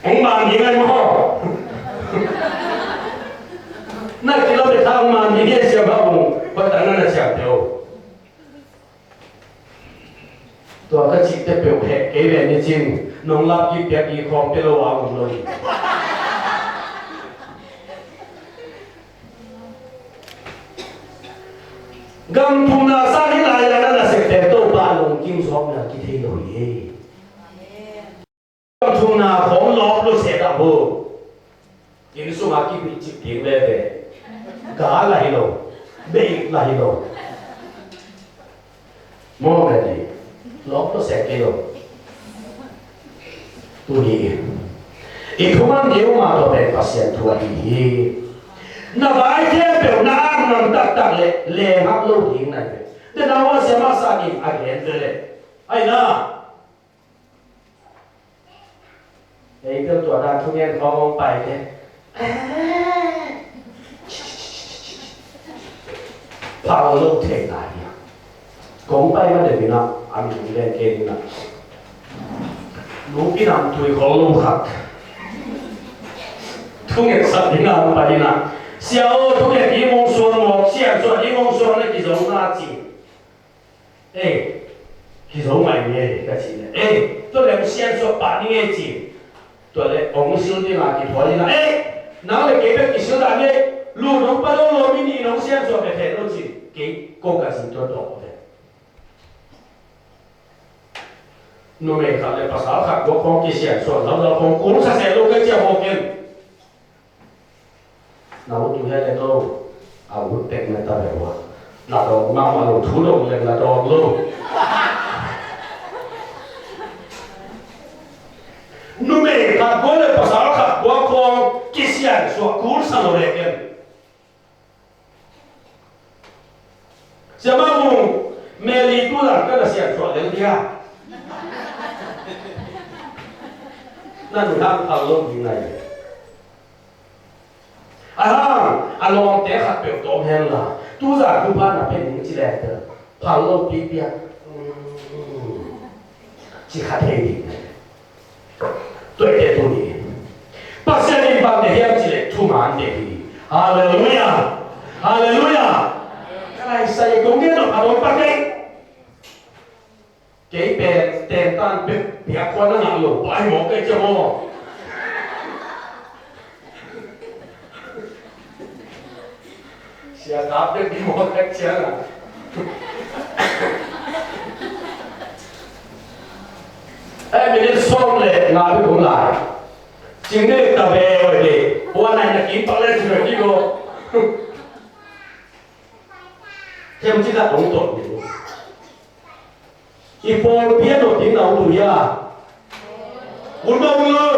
Ong man ding ai maw? Na kilometer ong man ding hi, Siamah Bung. Koi tak na na siam teo. Tua ka cihte peuh heh kei ve ni cin, nong lap kik piak kik khawm pia lo a om lo hi. Gam thumna sang hi lai-a na nasepte Topa lungkim zawkna kithei lo hi. Gam thumna khawng lawp lo seh dah bo. Inn sungah kibit cip ding veve. Ga la hi lo. Beik la hi lo. Maw, ve ni. Lawp lo seh kei lo. Tuni in i thuman ding uh mah tawh pen Pasian thu ahi hi. Na vai khempeuh na aknam taktak leh lehngap lo ding na hi ve. Te na hua siamah Sanin a gen ve leh, ai na, ei peuh tua dan thungen khawng hong pai te. Phal lo thei lai hi. Kong pai ma deuh in ah, a min len kei in ah, nupi nam tui khol lo khat thungen sak ding a hong pai in ah, Sia aw, thungen ding hong suang maw, siansuah ding hong suang na kizong na ci. Ei, hi zo mai nge ka cih leh, ei, tua leh siansuah pah ni nge ci. Tua leh hong sil ding a kithuah ding a, ei, nang leh kei bek kisil dah nge. Lu nong pa lo lo mi nih nong siansuah bek het lo ci. Kei ko ka cih tua tawh ve. Numei khat leh pasal khat guak khawng kisiansuah lamlam khawng kul sa seh lo ka cia hawk in. Na ut uh hia le no, a ut tek na ta ve ua. Na dawng mahmah lo, thu dong leng na dawng lo. Numei khat guak le pasal khat guak khawng kisiansuah kul sa lo leh ken. Siamah Mung, Meli tu lam ka na siansuah lel dia. Na nuntak phal lo ding nai. Ahang, a lawmte khat peuh tawm hen la, tu zan thupha na pia ning ci leng peuh, phal lo pipi a, ci kha thei ding. Tuate tu ni. Pasian in bang deih hiam ci leh thumante hi. Halleluia. Halleluia. Ka lai sai kong gen lo ka dong pa kei. Kei pen tentan pek piak khua na ngah lo pai mawk kei cia maw. Sia kap dek ding mawk kei cia na. Eh, minute sawm le nga bek om lai. Cing dek ta ve oi dek. Hua nai na kim pak le cing dek ding ko. Them ci khat hong tawh ding. I pawlpi a nawt ding na ut uh hia? Ut mah un lo.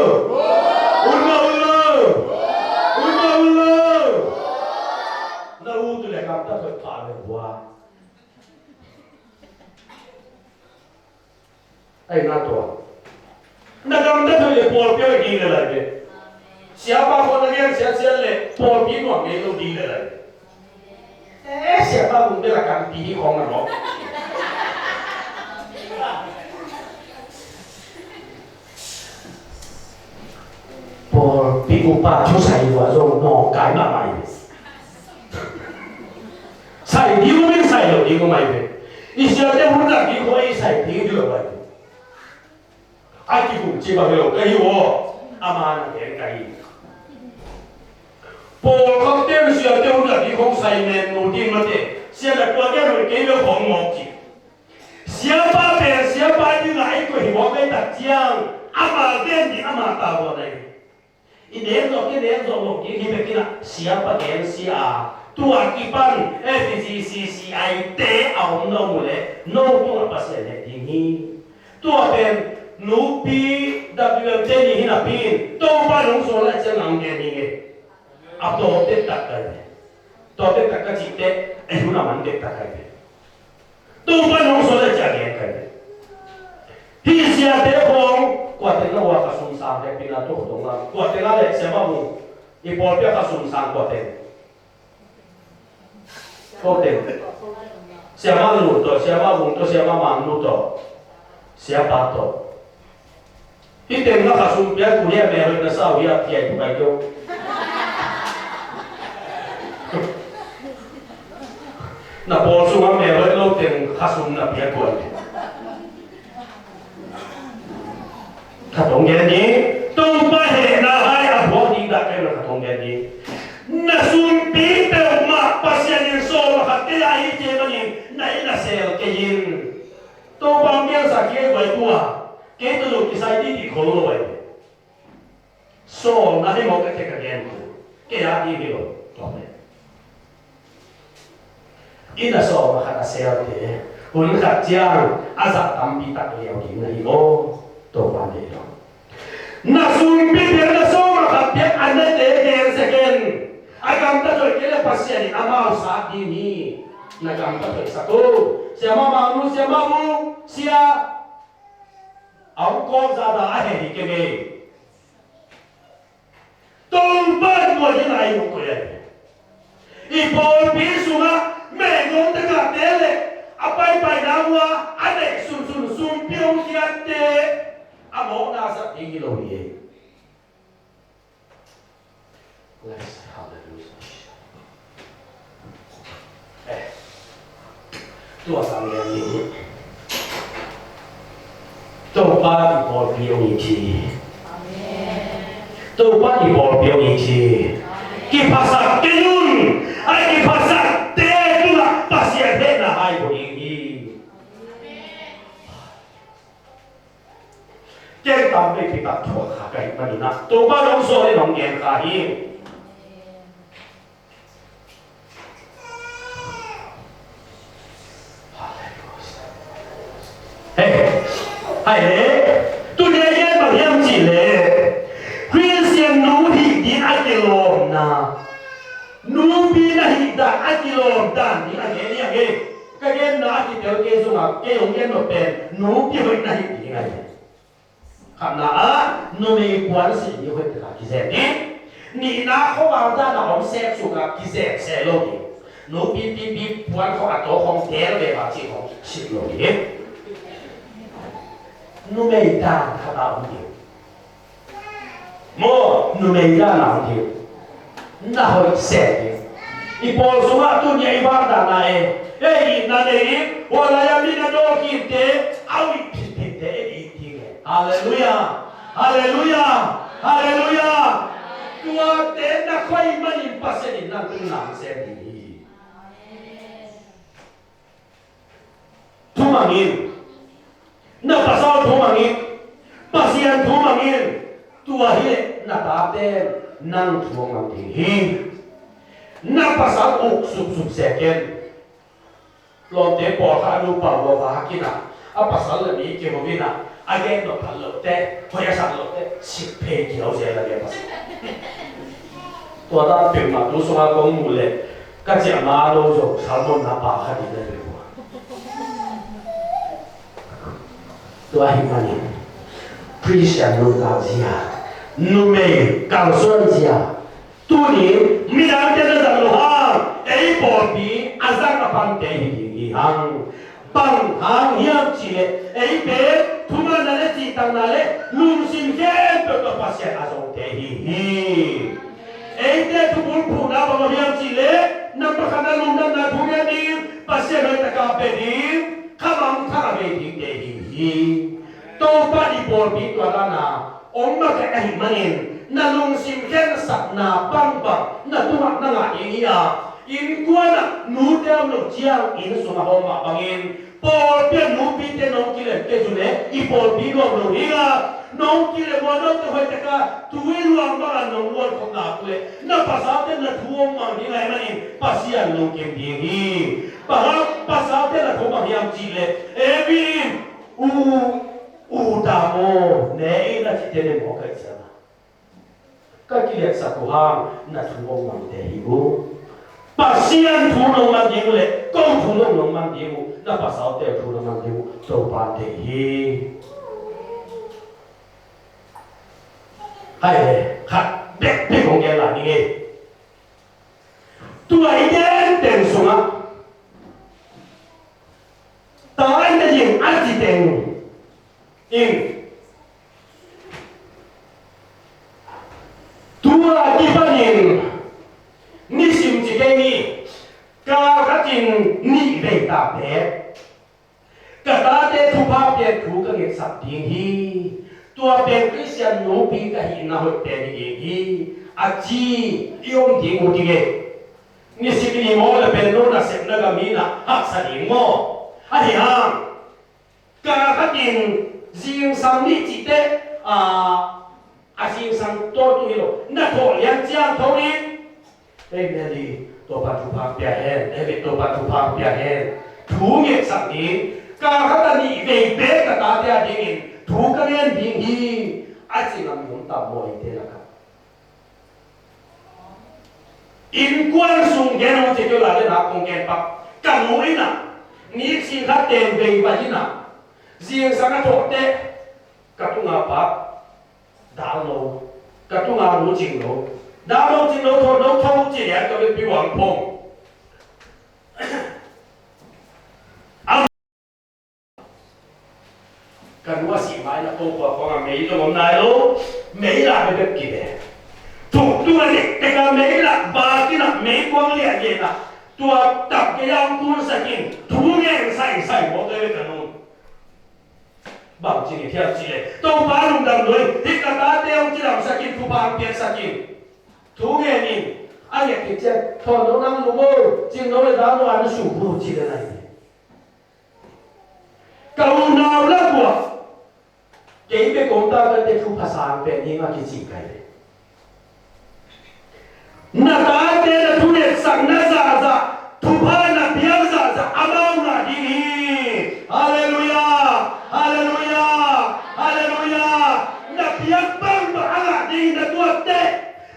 Ut mah un lo. Ut mah un lo. Na ut uh leh gamtat hoih pha leh bua. Ai na tua. Na gamtat hoih leh pawlpi hoih ding leh lai ve. Siapa khawng na gen siatsiat leh pawlpi nuam ngei lo ding leh lai ve. Eh, siapa bung bel a kan pi hi khawng na lo. Pawlpi upa thusai lua zong nawngkai mahmah hi. Sai ding uh mah in sai lo ding uh mah hi ve. I siate hun zat ding khawng i sai ding hi lo mah hi ve. A kibum ci bang hi lo ka hi uh aw. Ama na gen ka hi. Pawlkhatte in siate hun zat ding khawng sai men lo ding mah te. Sia na tua gen hoih kei lo khawng mawk ci. Siapa pen siapa dingah ei koih hi mawk ei tak ciang ama gen ding ama tavuan ahi. I nek zawh, i nek zawh loh ding hi bekin ah siapa gen sia a, tua kipan F G C C I te a om na om uh leh no tungah Pasian heh ding hi. Tua pen nupi W M te ni hi napi in Topa nong sawl lai ciang nang gen hi nge. A tawpte tak kai ve. Tawpte tak ka cihte ei hun a man dek tak kai ve. Topa nong sawl a ciah gen kai. Hih siate khawng kuate na ua ka sum sang te pina tu dong la kuate na le siama mu i pawl pia ka sum sang kuate. Kote. Siama lu to, siama mu to, siama mang lu to. Siapa to. Hih teng na khasum piak uh hia, meh hoih na sa uh hia, kiai tu kai keu. Na pawl sungah meh hoih lo teng khasum na piak uh. Khat hong gen ni, Topa hehna hai a buak ding dah kei na khat hong gen ni. Na sumpi peuhmah Pasian in sawm a khat kei a hi cia manin na in a sel kei in. Topa hong gensa kei vai tua. Kei tawh zong kisai titi khol lo vai. Sawlna hi mawk a kei ka gen tu. Kei a hi hi lo. Tua pen. Inn a sawm a khat a selte hun khat ciang a zah tampi tak liau ding na hi lo. Topa nei lo. Na sumpi pen na sawm a khat piak a nate gen second. A gamta toih kei le Pasian in amau sat ding hi. Na gamta toih sak uh. Siama Mang Nu, Siama Vung, Sia. A hong kawk zahzah a heh hi kei ngei. Topa in tua hi lai hong koih ahi. I pawlpi sungah meigong tagahte le a paipaina mua a neih sunsun sumpi hong khiatte a mawkna sak ding hi lo hi. Let's hallelujah. Eh. Tua sang lian ni. Topa i pawlpi hong it hi. Topa i pawlpi hong it hi. Kiphasak kei un. Ai kiphasak te tungah Pasian hehna hai hong it hi. Ken tam pei pei tak thuak kha ka hih manin ah Topa nong sawl in hong gen kha hi. Hei, hai le, tuni a gen bang hiam cih le Khristian nu hih ding a kilawmna, nupi na hih dan a kilawm dan ding a gen hi a gen. Ka genna a kitel kei zongah kei hong gen nop pen nupi hoih na hih ding a hi. Khatna ah numei puan silh ding hoih takah kizem ding. Nihna khuaval dan a om sek sungah kizem seh lo ding. Nupi pipi puan khawng a taw khawng del ve va cih khawng silh lo ding. Numei dan khat a om ding. Maw, numei dan a om ding. Na hoih seh ding. I pawl sungah tuni a i vak dan a e. Ei itna nei in, hua lai a mi na daw kinte, a uih phitphit te ei it ding e. Halleluiah. Halleluiah. Halleluiah. Tuate na khoih manin Pasian in nang tung nang sem ding hi. Thumang in. Na pasal thumang in. Pasian thumang in. Tua hi leh na tate nang thumang ding hi. Na pasal uk supsup seken. Lawmte pawlkhat a nupa ua vak in ah A pasal le mi kiho in ah, a gen nop khat loh teh, hoih a sak loh teh, sik phei kiho zel a gen pasal. Tua dan peuhmah tu sungah kong muh leh ka ciah ma lo zong salmon na pa khat in na peuh uh. Tua ahih manin Christian nuntak zia, numei kalsuan zia, tuni midangte na zang loh hang ei pawlpi a zang a pante hi ding hi hang. Bang hang hiam cihleh ei pen thumanna le cihtakna le lungsim khempeuh tawh Pasian a zongte hi hi. Eite thubulphuhna bang hiam cihleh nambat khatna lungdamna thu ngen ding, Pasian hoih taka pe ding, khamang thang a bei dingte hi hi. Topa i pawlpi tua dana ong makaih ahih manin na lungsim khensatna bangbang na tungah na ngah ding hi a, innkuan ah nute om lo ciang inn sungah hawm mah bangin pawlpi ah nupite nong kilem kei zun e i pawlpi nuam lo hi a, nong kilem ua note hoih taka thu i luang bangah nong luan khop nak uh leh na pasalte na thu hong mang ding ahih manin Pasian lungkim ding hi. Bang hang pasalte na thu mang hiam cihleh Evi in u u ta maw ne in a cite ne maw kaih ciang a, ka kiliatsak uh hang na thu hong mangte hi uh. Pasian thu nong man ding uh le ko thu nong nong man ding uh, na pasalte thu nong man ding uh Topa deih hi. Hai le khat bekbek hong gen lai ning ei. Tua i tenten sungah tai na ding a ci teng in tua kipanin nisim ci kei ni, kal khatin nih vei ta pek ka tate thupha pian thu ka ngetsak ding hi. Tua pen Khristian nupi ka hihna hoih pen hi ding hi a ci i om ding uh ding e. Nisim i ni maw le pen no nasepna gam in a haksa ding maw? Ahi hang kal khatin zingsang nih cih teh a, a zingsang tawh tu hi lo, na thawh lian ciang tho in. Ei Mary, Topa thupha pia hen. Ei Mary, Topa thupha pia hen. Thu ngetsak ding. Kal khat a nih vei bek ka tate a dingin thu ka ngen ding hi a ci ngam i om tam maw eite lakah? Innkuan sung gen hong ci kei uh lai le na kong gen pak. Ka nu in ah nik sing khat ten vei vai in ah zingsang a thawh teh ka tunga pak dal lo, ka tunga nu cing lo, dal lo cing lo, tho lo tho ci lian ka vekpi uang phong. Ka nu a sih mai na ko khua khua a mei zong om nai lo, mei la bebek ki ve. Thuk tung a nek tek a mei la ba ki na mei kuang lian lian na tua tap ke yang kun sakin thu ngen sai sai mo ke ka nu. Bang ci ni thiam ci le Topa lungdam lo hi, ka tate hong cidam sakin, thupha hong piak sakin. Thu ngen in a nget ki cian thawn lo nang lu bo, cing lo le dam lo an su bu ci le nai. Ka unau la kua kei be kong ta ka te thu phasang pen hi nga kici kai le. Na tate na thu netsakna zahzah, thupha na piak zahzah amau ngah ding hi. Halleluiah, halleluiah, halleluiah. Na piak bangbang a ngah ding na tuatte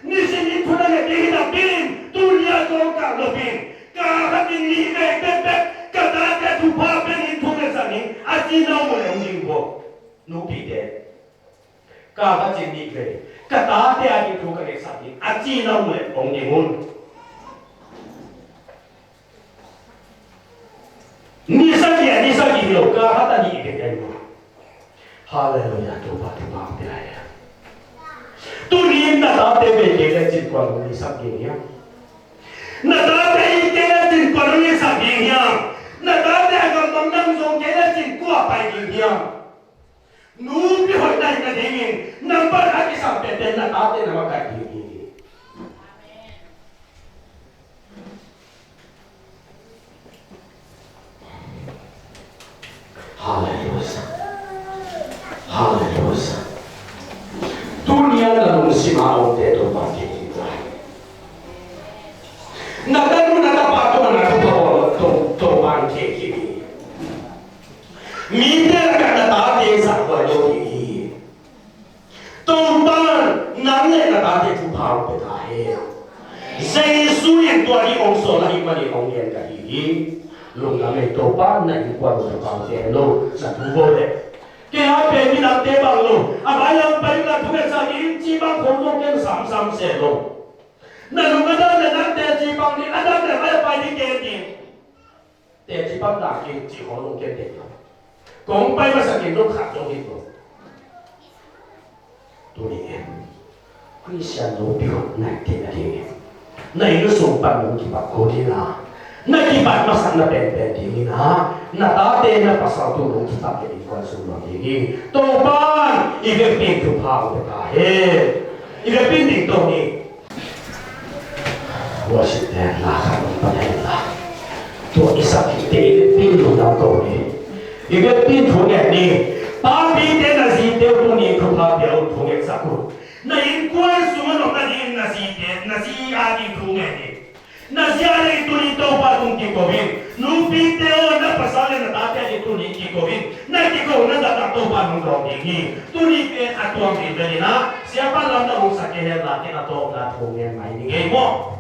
nisim in thu na nget ding hi na bin tuni a kong kah lopin. Ka khat in nih vei bekbek ka tate thupha pen in thu ngetsak ning a ci na mu le hong ding bo. Nupite, ka khat in nih vei ka tate a ding thu ka ngetsak ning a ci na mu le hong ding un. Ni sagih a ni sagih hi lo, ka khat a nih vei ka hi lo. Halleluiah, Topa thupha hong pia hen. Tuni in na tate bei kei lecin kua nong neisak ding hiam? Na tate it kei lecin kua nong neisak ding hiam? Na tate a gamdang nang zong kei lecin kua pai ding hiam? Nupi hoih na hihna dingin nambat a kisam pente na tate na makaih ding hi. Halleluiah. Halleluiah. Tunia na lungsim a omte Topa kei hi lai. Na tanu na tapa tungah na thupha bawl Topa kei hi. Mite Topa, nang le na tate thupha hong pia ta hen. Jesu in tua ding hong sawl ahih manin hong gen ka hi hi. Lungdam ei Topa, na innkuan uh thupha hong pia hen lo, na thu vo leh. Kei a pen midangte bang lo, a bailam pai na thungetsak ding ci bang khong zong ken samsam se lo. Na lung a dan le nang teci bang ding, a dan le bai a pai ding ken ding. Teci bang dang ken ci khong zong ken ding lo. Kong pai masak in zong khat zong hi lo. Tuni in Khristian lopi hong naite na ding in, na inn sung pan nong kibat kul ding a, na kibat masakna penpen ding in a, na tate na pasal tung nong kibat le innkuan sung nuam ding hi. Topa'n i vekpi in thupha hong pia ta hen. I vekpi in ding to ni. Worship te la khat hong pan hen la. Tua i sak khit teh i vekpi in lungdam ko ni. I vekpi in thu ngen ni. Papite na zite uh tuni thupha pia un, thu ngetsak un. Na innkuan sung a nopna dingin na zite, na zi a ding thu ngen ni. Na zi a ding tuni Topa tung kiko in. Nupite aw, na pasal le na tate a ding tuni kiko in. Na kikona zah tak Topa nong dawng ding hi. Tuni pen a tuang ding pen in a, siapa lam na hong sak kei hen la, ken a tawpna thu ngen mai ni ngei maw?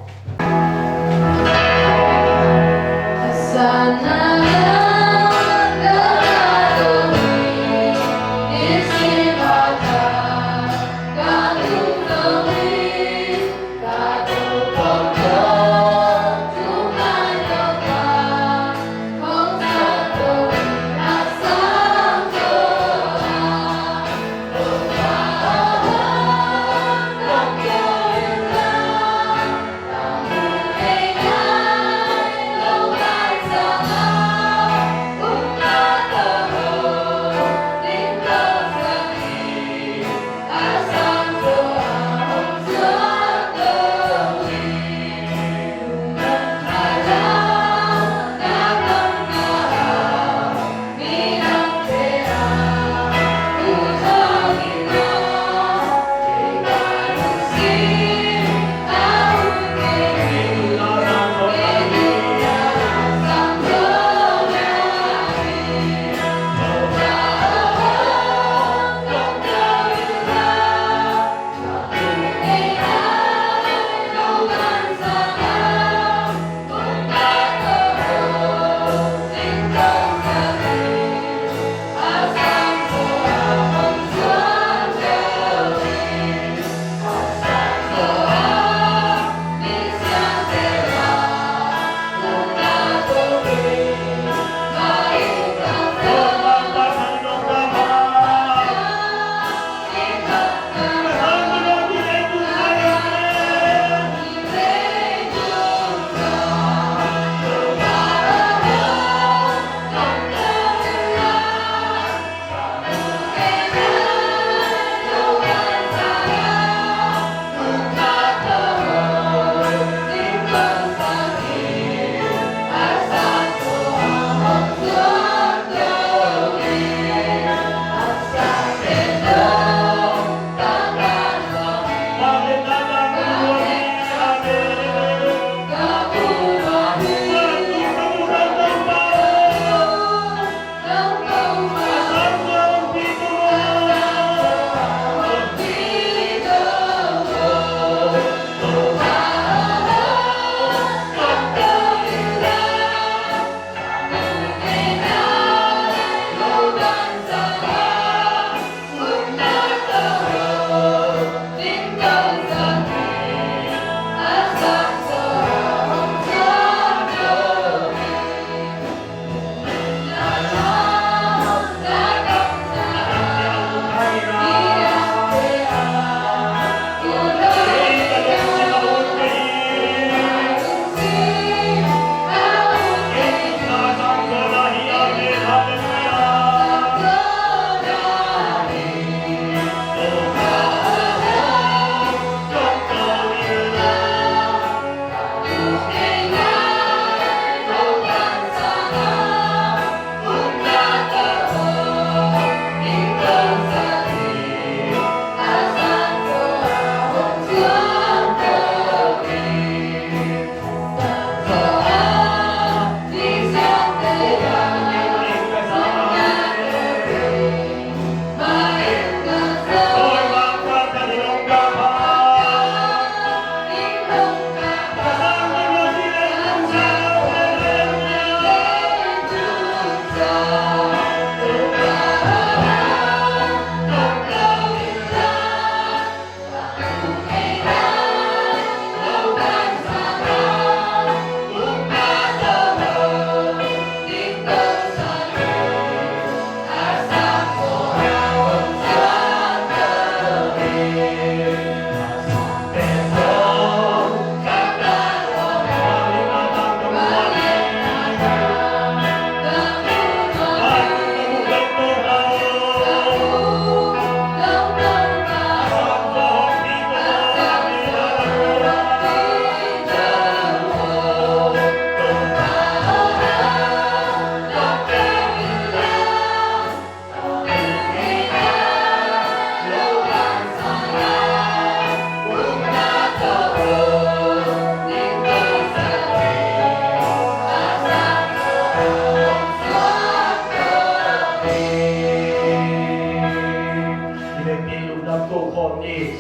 Halleluia,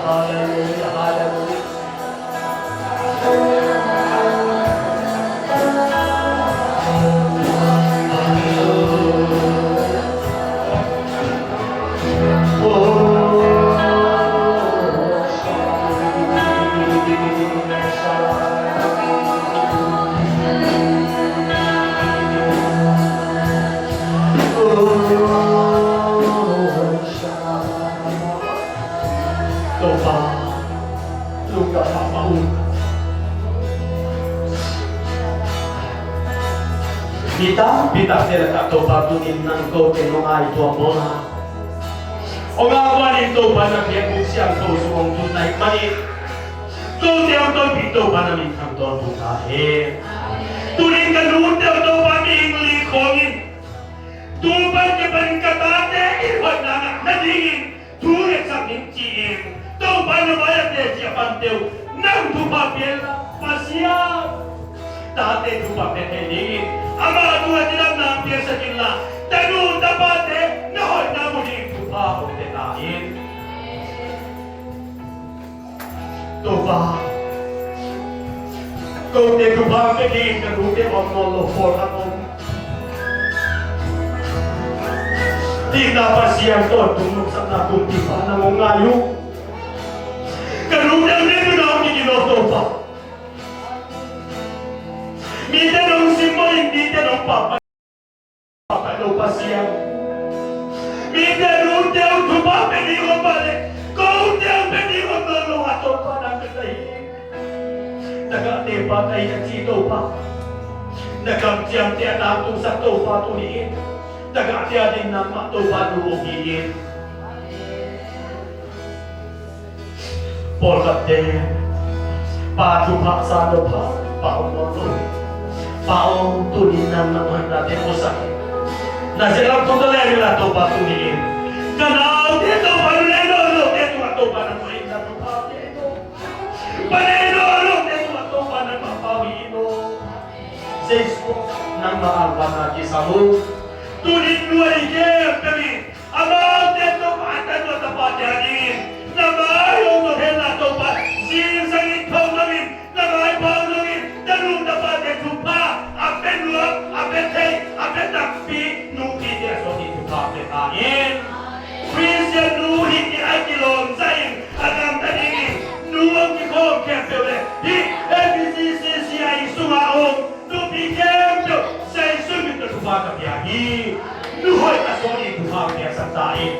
halleluia, halleluia. Topa, lungdam mahmah uh. Mi tampi takte lakah Topa, tuni-in nang kote nong ngaihtuah mawk a, hong a kuanin Topa na biakbuk siangtho sung hong tun na hih manin, kote hong tonpih Topa na minthang tawntung ta hen. Tuni-in ka nute uh Topa, mihing lik khawngin, tu pan kipanin ka tate in hoihna ngah nadingin thu ngetsak ning ci-in, Topa na mai-ah teci a pante uh nang thupha pia in la, Pasian, tate thupha pia thei dingin, amah tung a cidamna piaksak in la, tanu tapate na hoihna mu dingin thupha hong pia ta in. Topa, kote thupha pia dingin ka nute om nawn lo pawlkhat om. Tina Pasian tawntung nopsakna kumpipa nang hong ngai uh. Ka nute uh ne tu nang hong kigilo Topa. Mite nong simmawh in, mite nong pahpah, pahpah lo Pasian. Mite nute uh thupha pia ding om mah leh, kote uh pia ding om nawn lo a Topa nang ka ta hi. Tagahte pa ka hi na ci Topa, na kamciamte a tangtungsak Topa tuni-in, tagahte a din nangmah Topa nu hong hi in. Pawlkhatte pa thupha sa lo pa, pa om lo. Pa om, tuni-in nang na hoihnate musak in. Na zia lam tung ta lel in la Topa tuni-in, ka naute Topa nu nei nawn lote tungah Topa nang hoih in la thupha pia in aw. Pa nei nawn lote tungah Topa nangmah pau hi in aw. Jesu, nangmah angvanna kisam uh. Tuni-in nuai khempeuh in amaute Topa a tanu a tapate a dingin na mai hong zong hen la Topa, zingsang in thong zongin, na maipha hong zongin, tanu tapate thupha a pia nuam, a pia thei, a pia takpi, nupite a sawt in thupha pia ta in. Khristian nu hi cih a kilawm zah in a gamta dingin nu hong kikhawm khempeuh le hih M B C C C I sungah om nupi khempeuh Jesu min tawh thupha ka pia hi. Nu hoih a sawt in thupha piaksak ta in.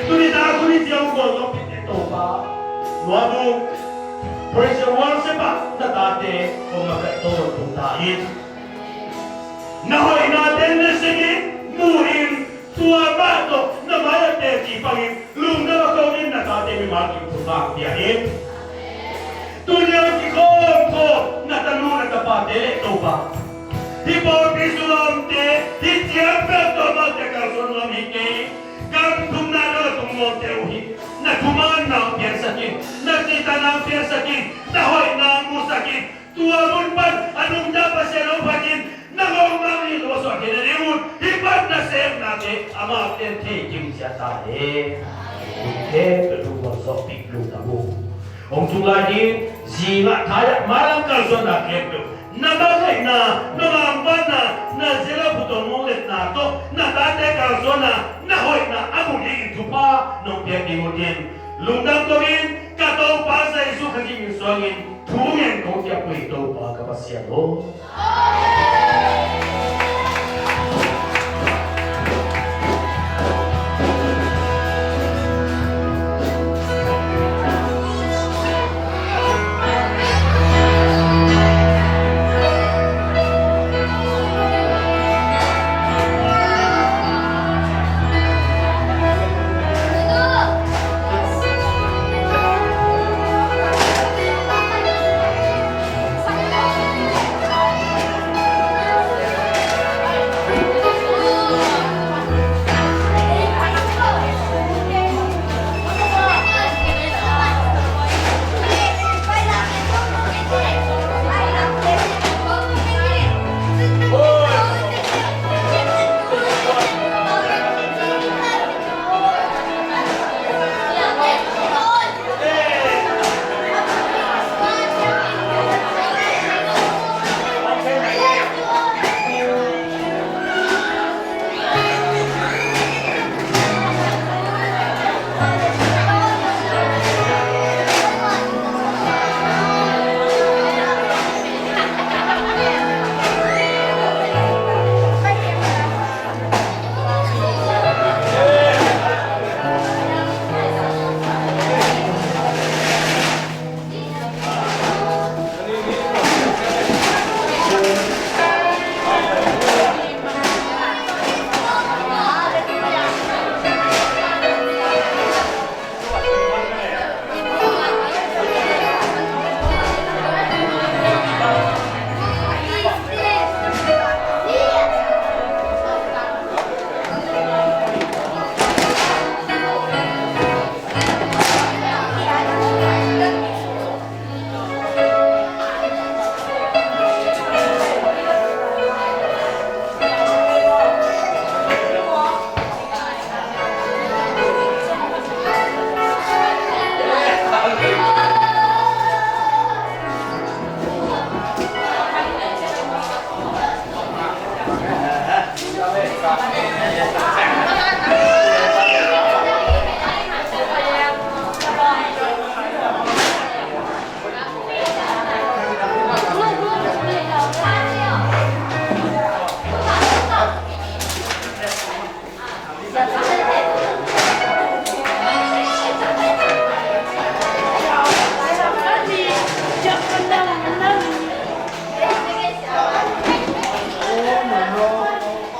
Tuni ta, tuni ciang gualzawhpihte Topa, nuam ung. Praise and worship ah na tate hong makaih tawntung ta in. Na hoihnate na sing in, mu in, tua mah tawh na mai-ah teci pangin lungdam a kongin na tate mimal kim thupha pia in. Tuni a kikhawm khawm na tanu na tapate le Topa, hih pawlpi sung a omte, hih ciang peuh tawh amaute kalsuan nuam hi kei. Gam thumna dong a tung nuamte uh hi. Na thumanna hong piangsak in, na cihtakna hong piangsak in, na hoihna hong musak in. Tua mun pan a nungta Pasian hong phat in, na ngawngmang nih lo a suah khin a ding un, hih pan na sepnate amaute in thei kim sia ta hen. Ute ka lungmuang zawhpih lungdam uh. Hong tung lai ding zingah thaiah mailam kalsuanna khempeuh, na makaihna, na mangpanna, na zia lo phu tawh nong letna tawh na tate kalsuanna, na hoihna a mu dingin thupha nong piak ding uh hi. Lungdam kong in, ka Topa Jesu Khazih min suangin thu ngen kong ciah uh hi, Topa ka Pasian aw.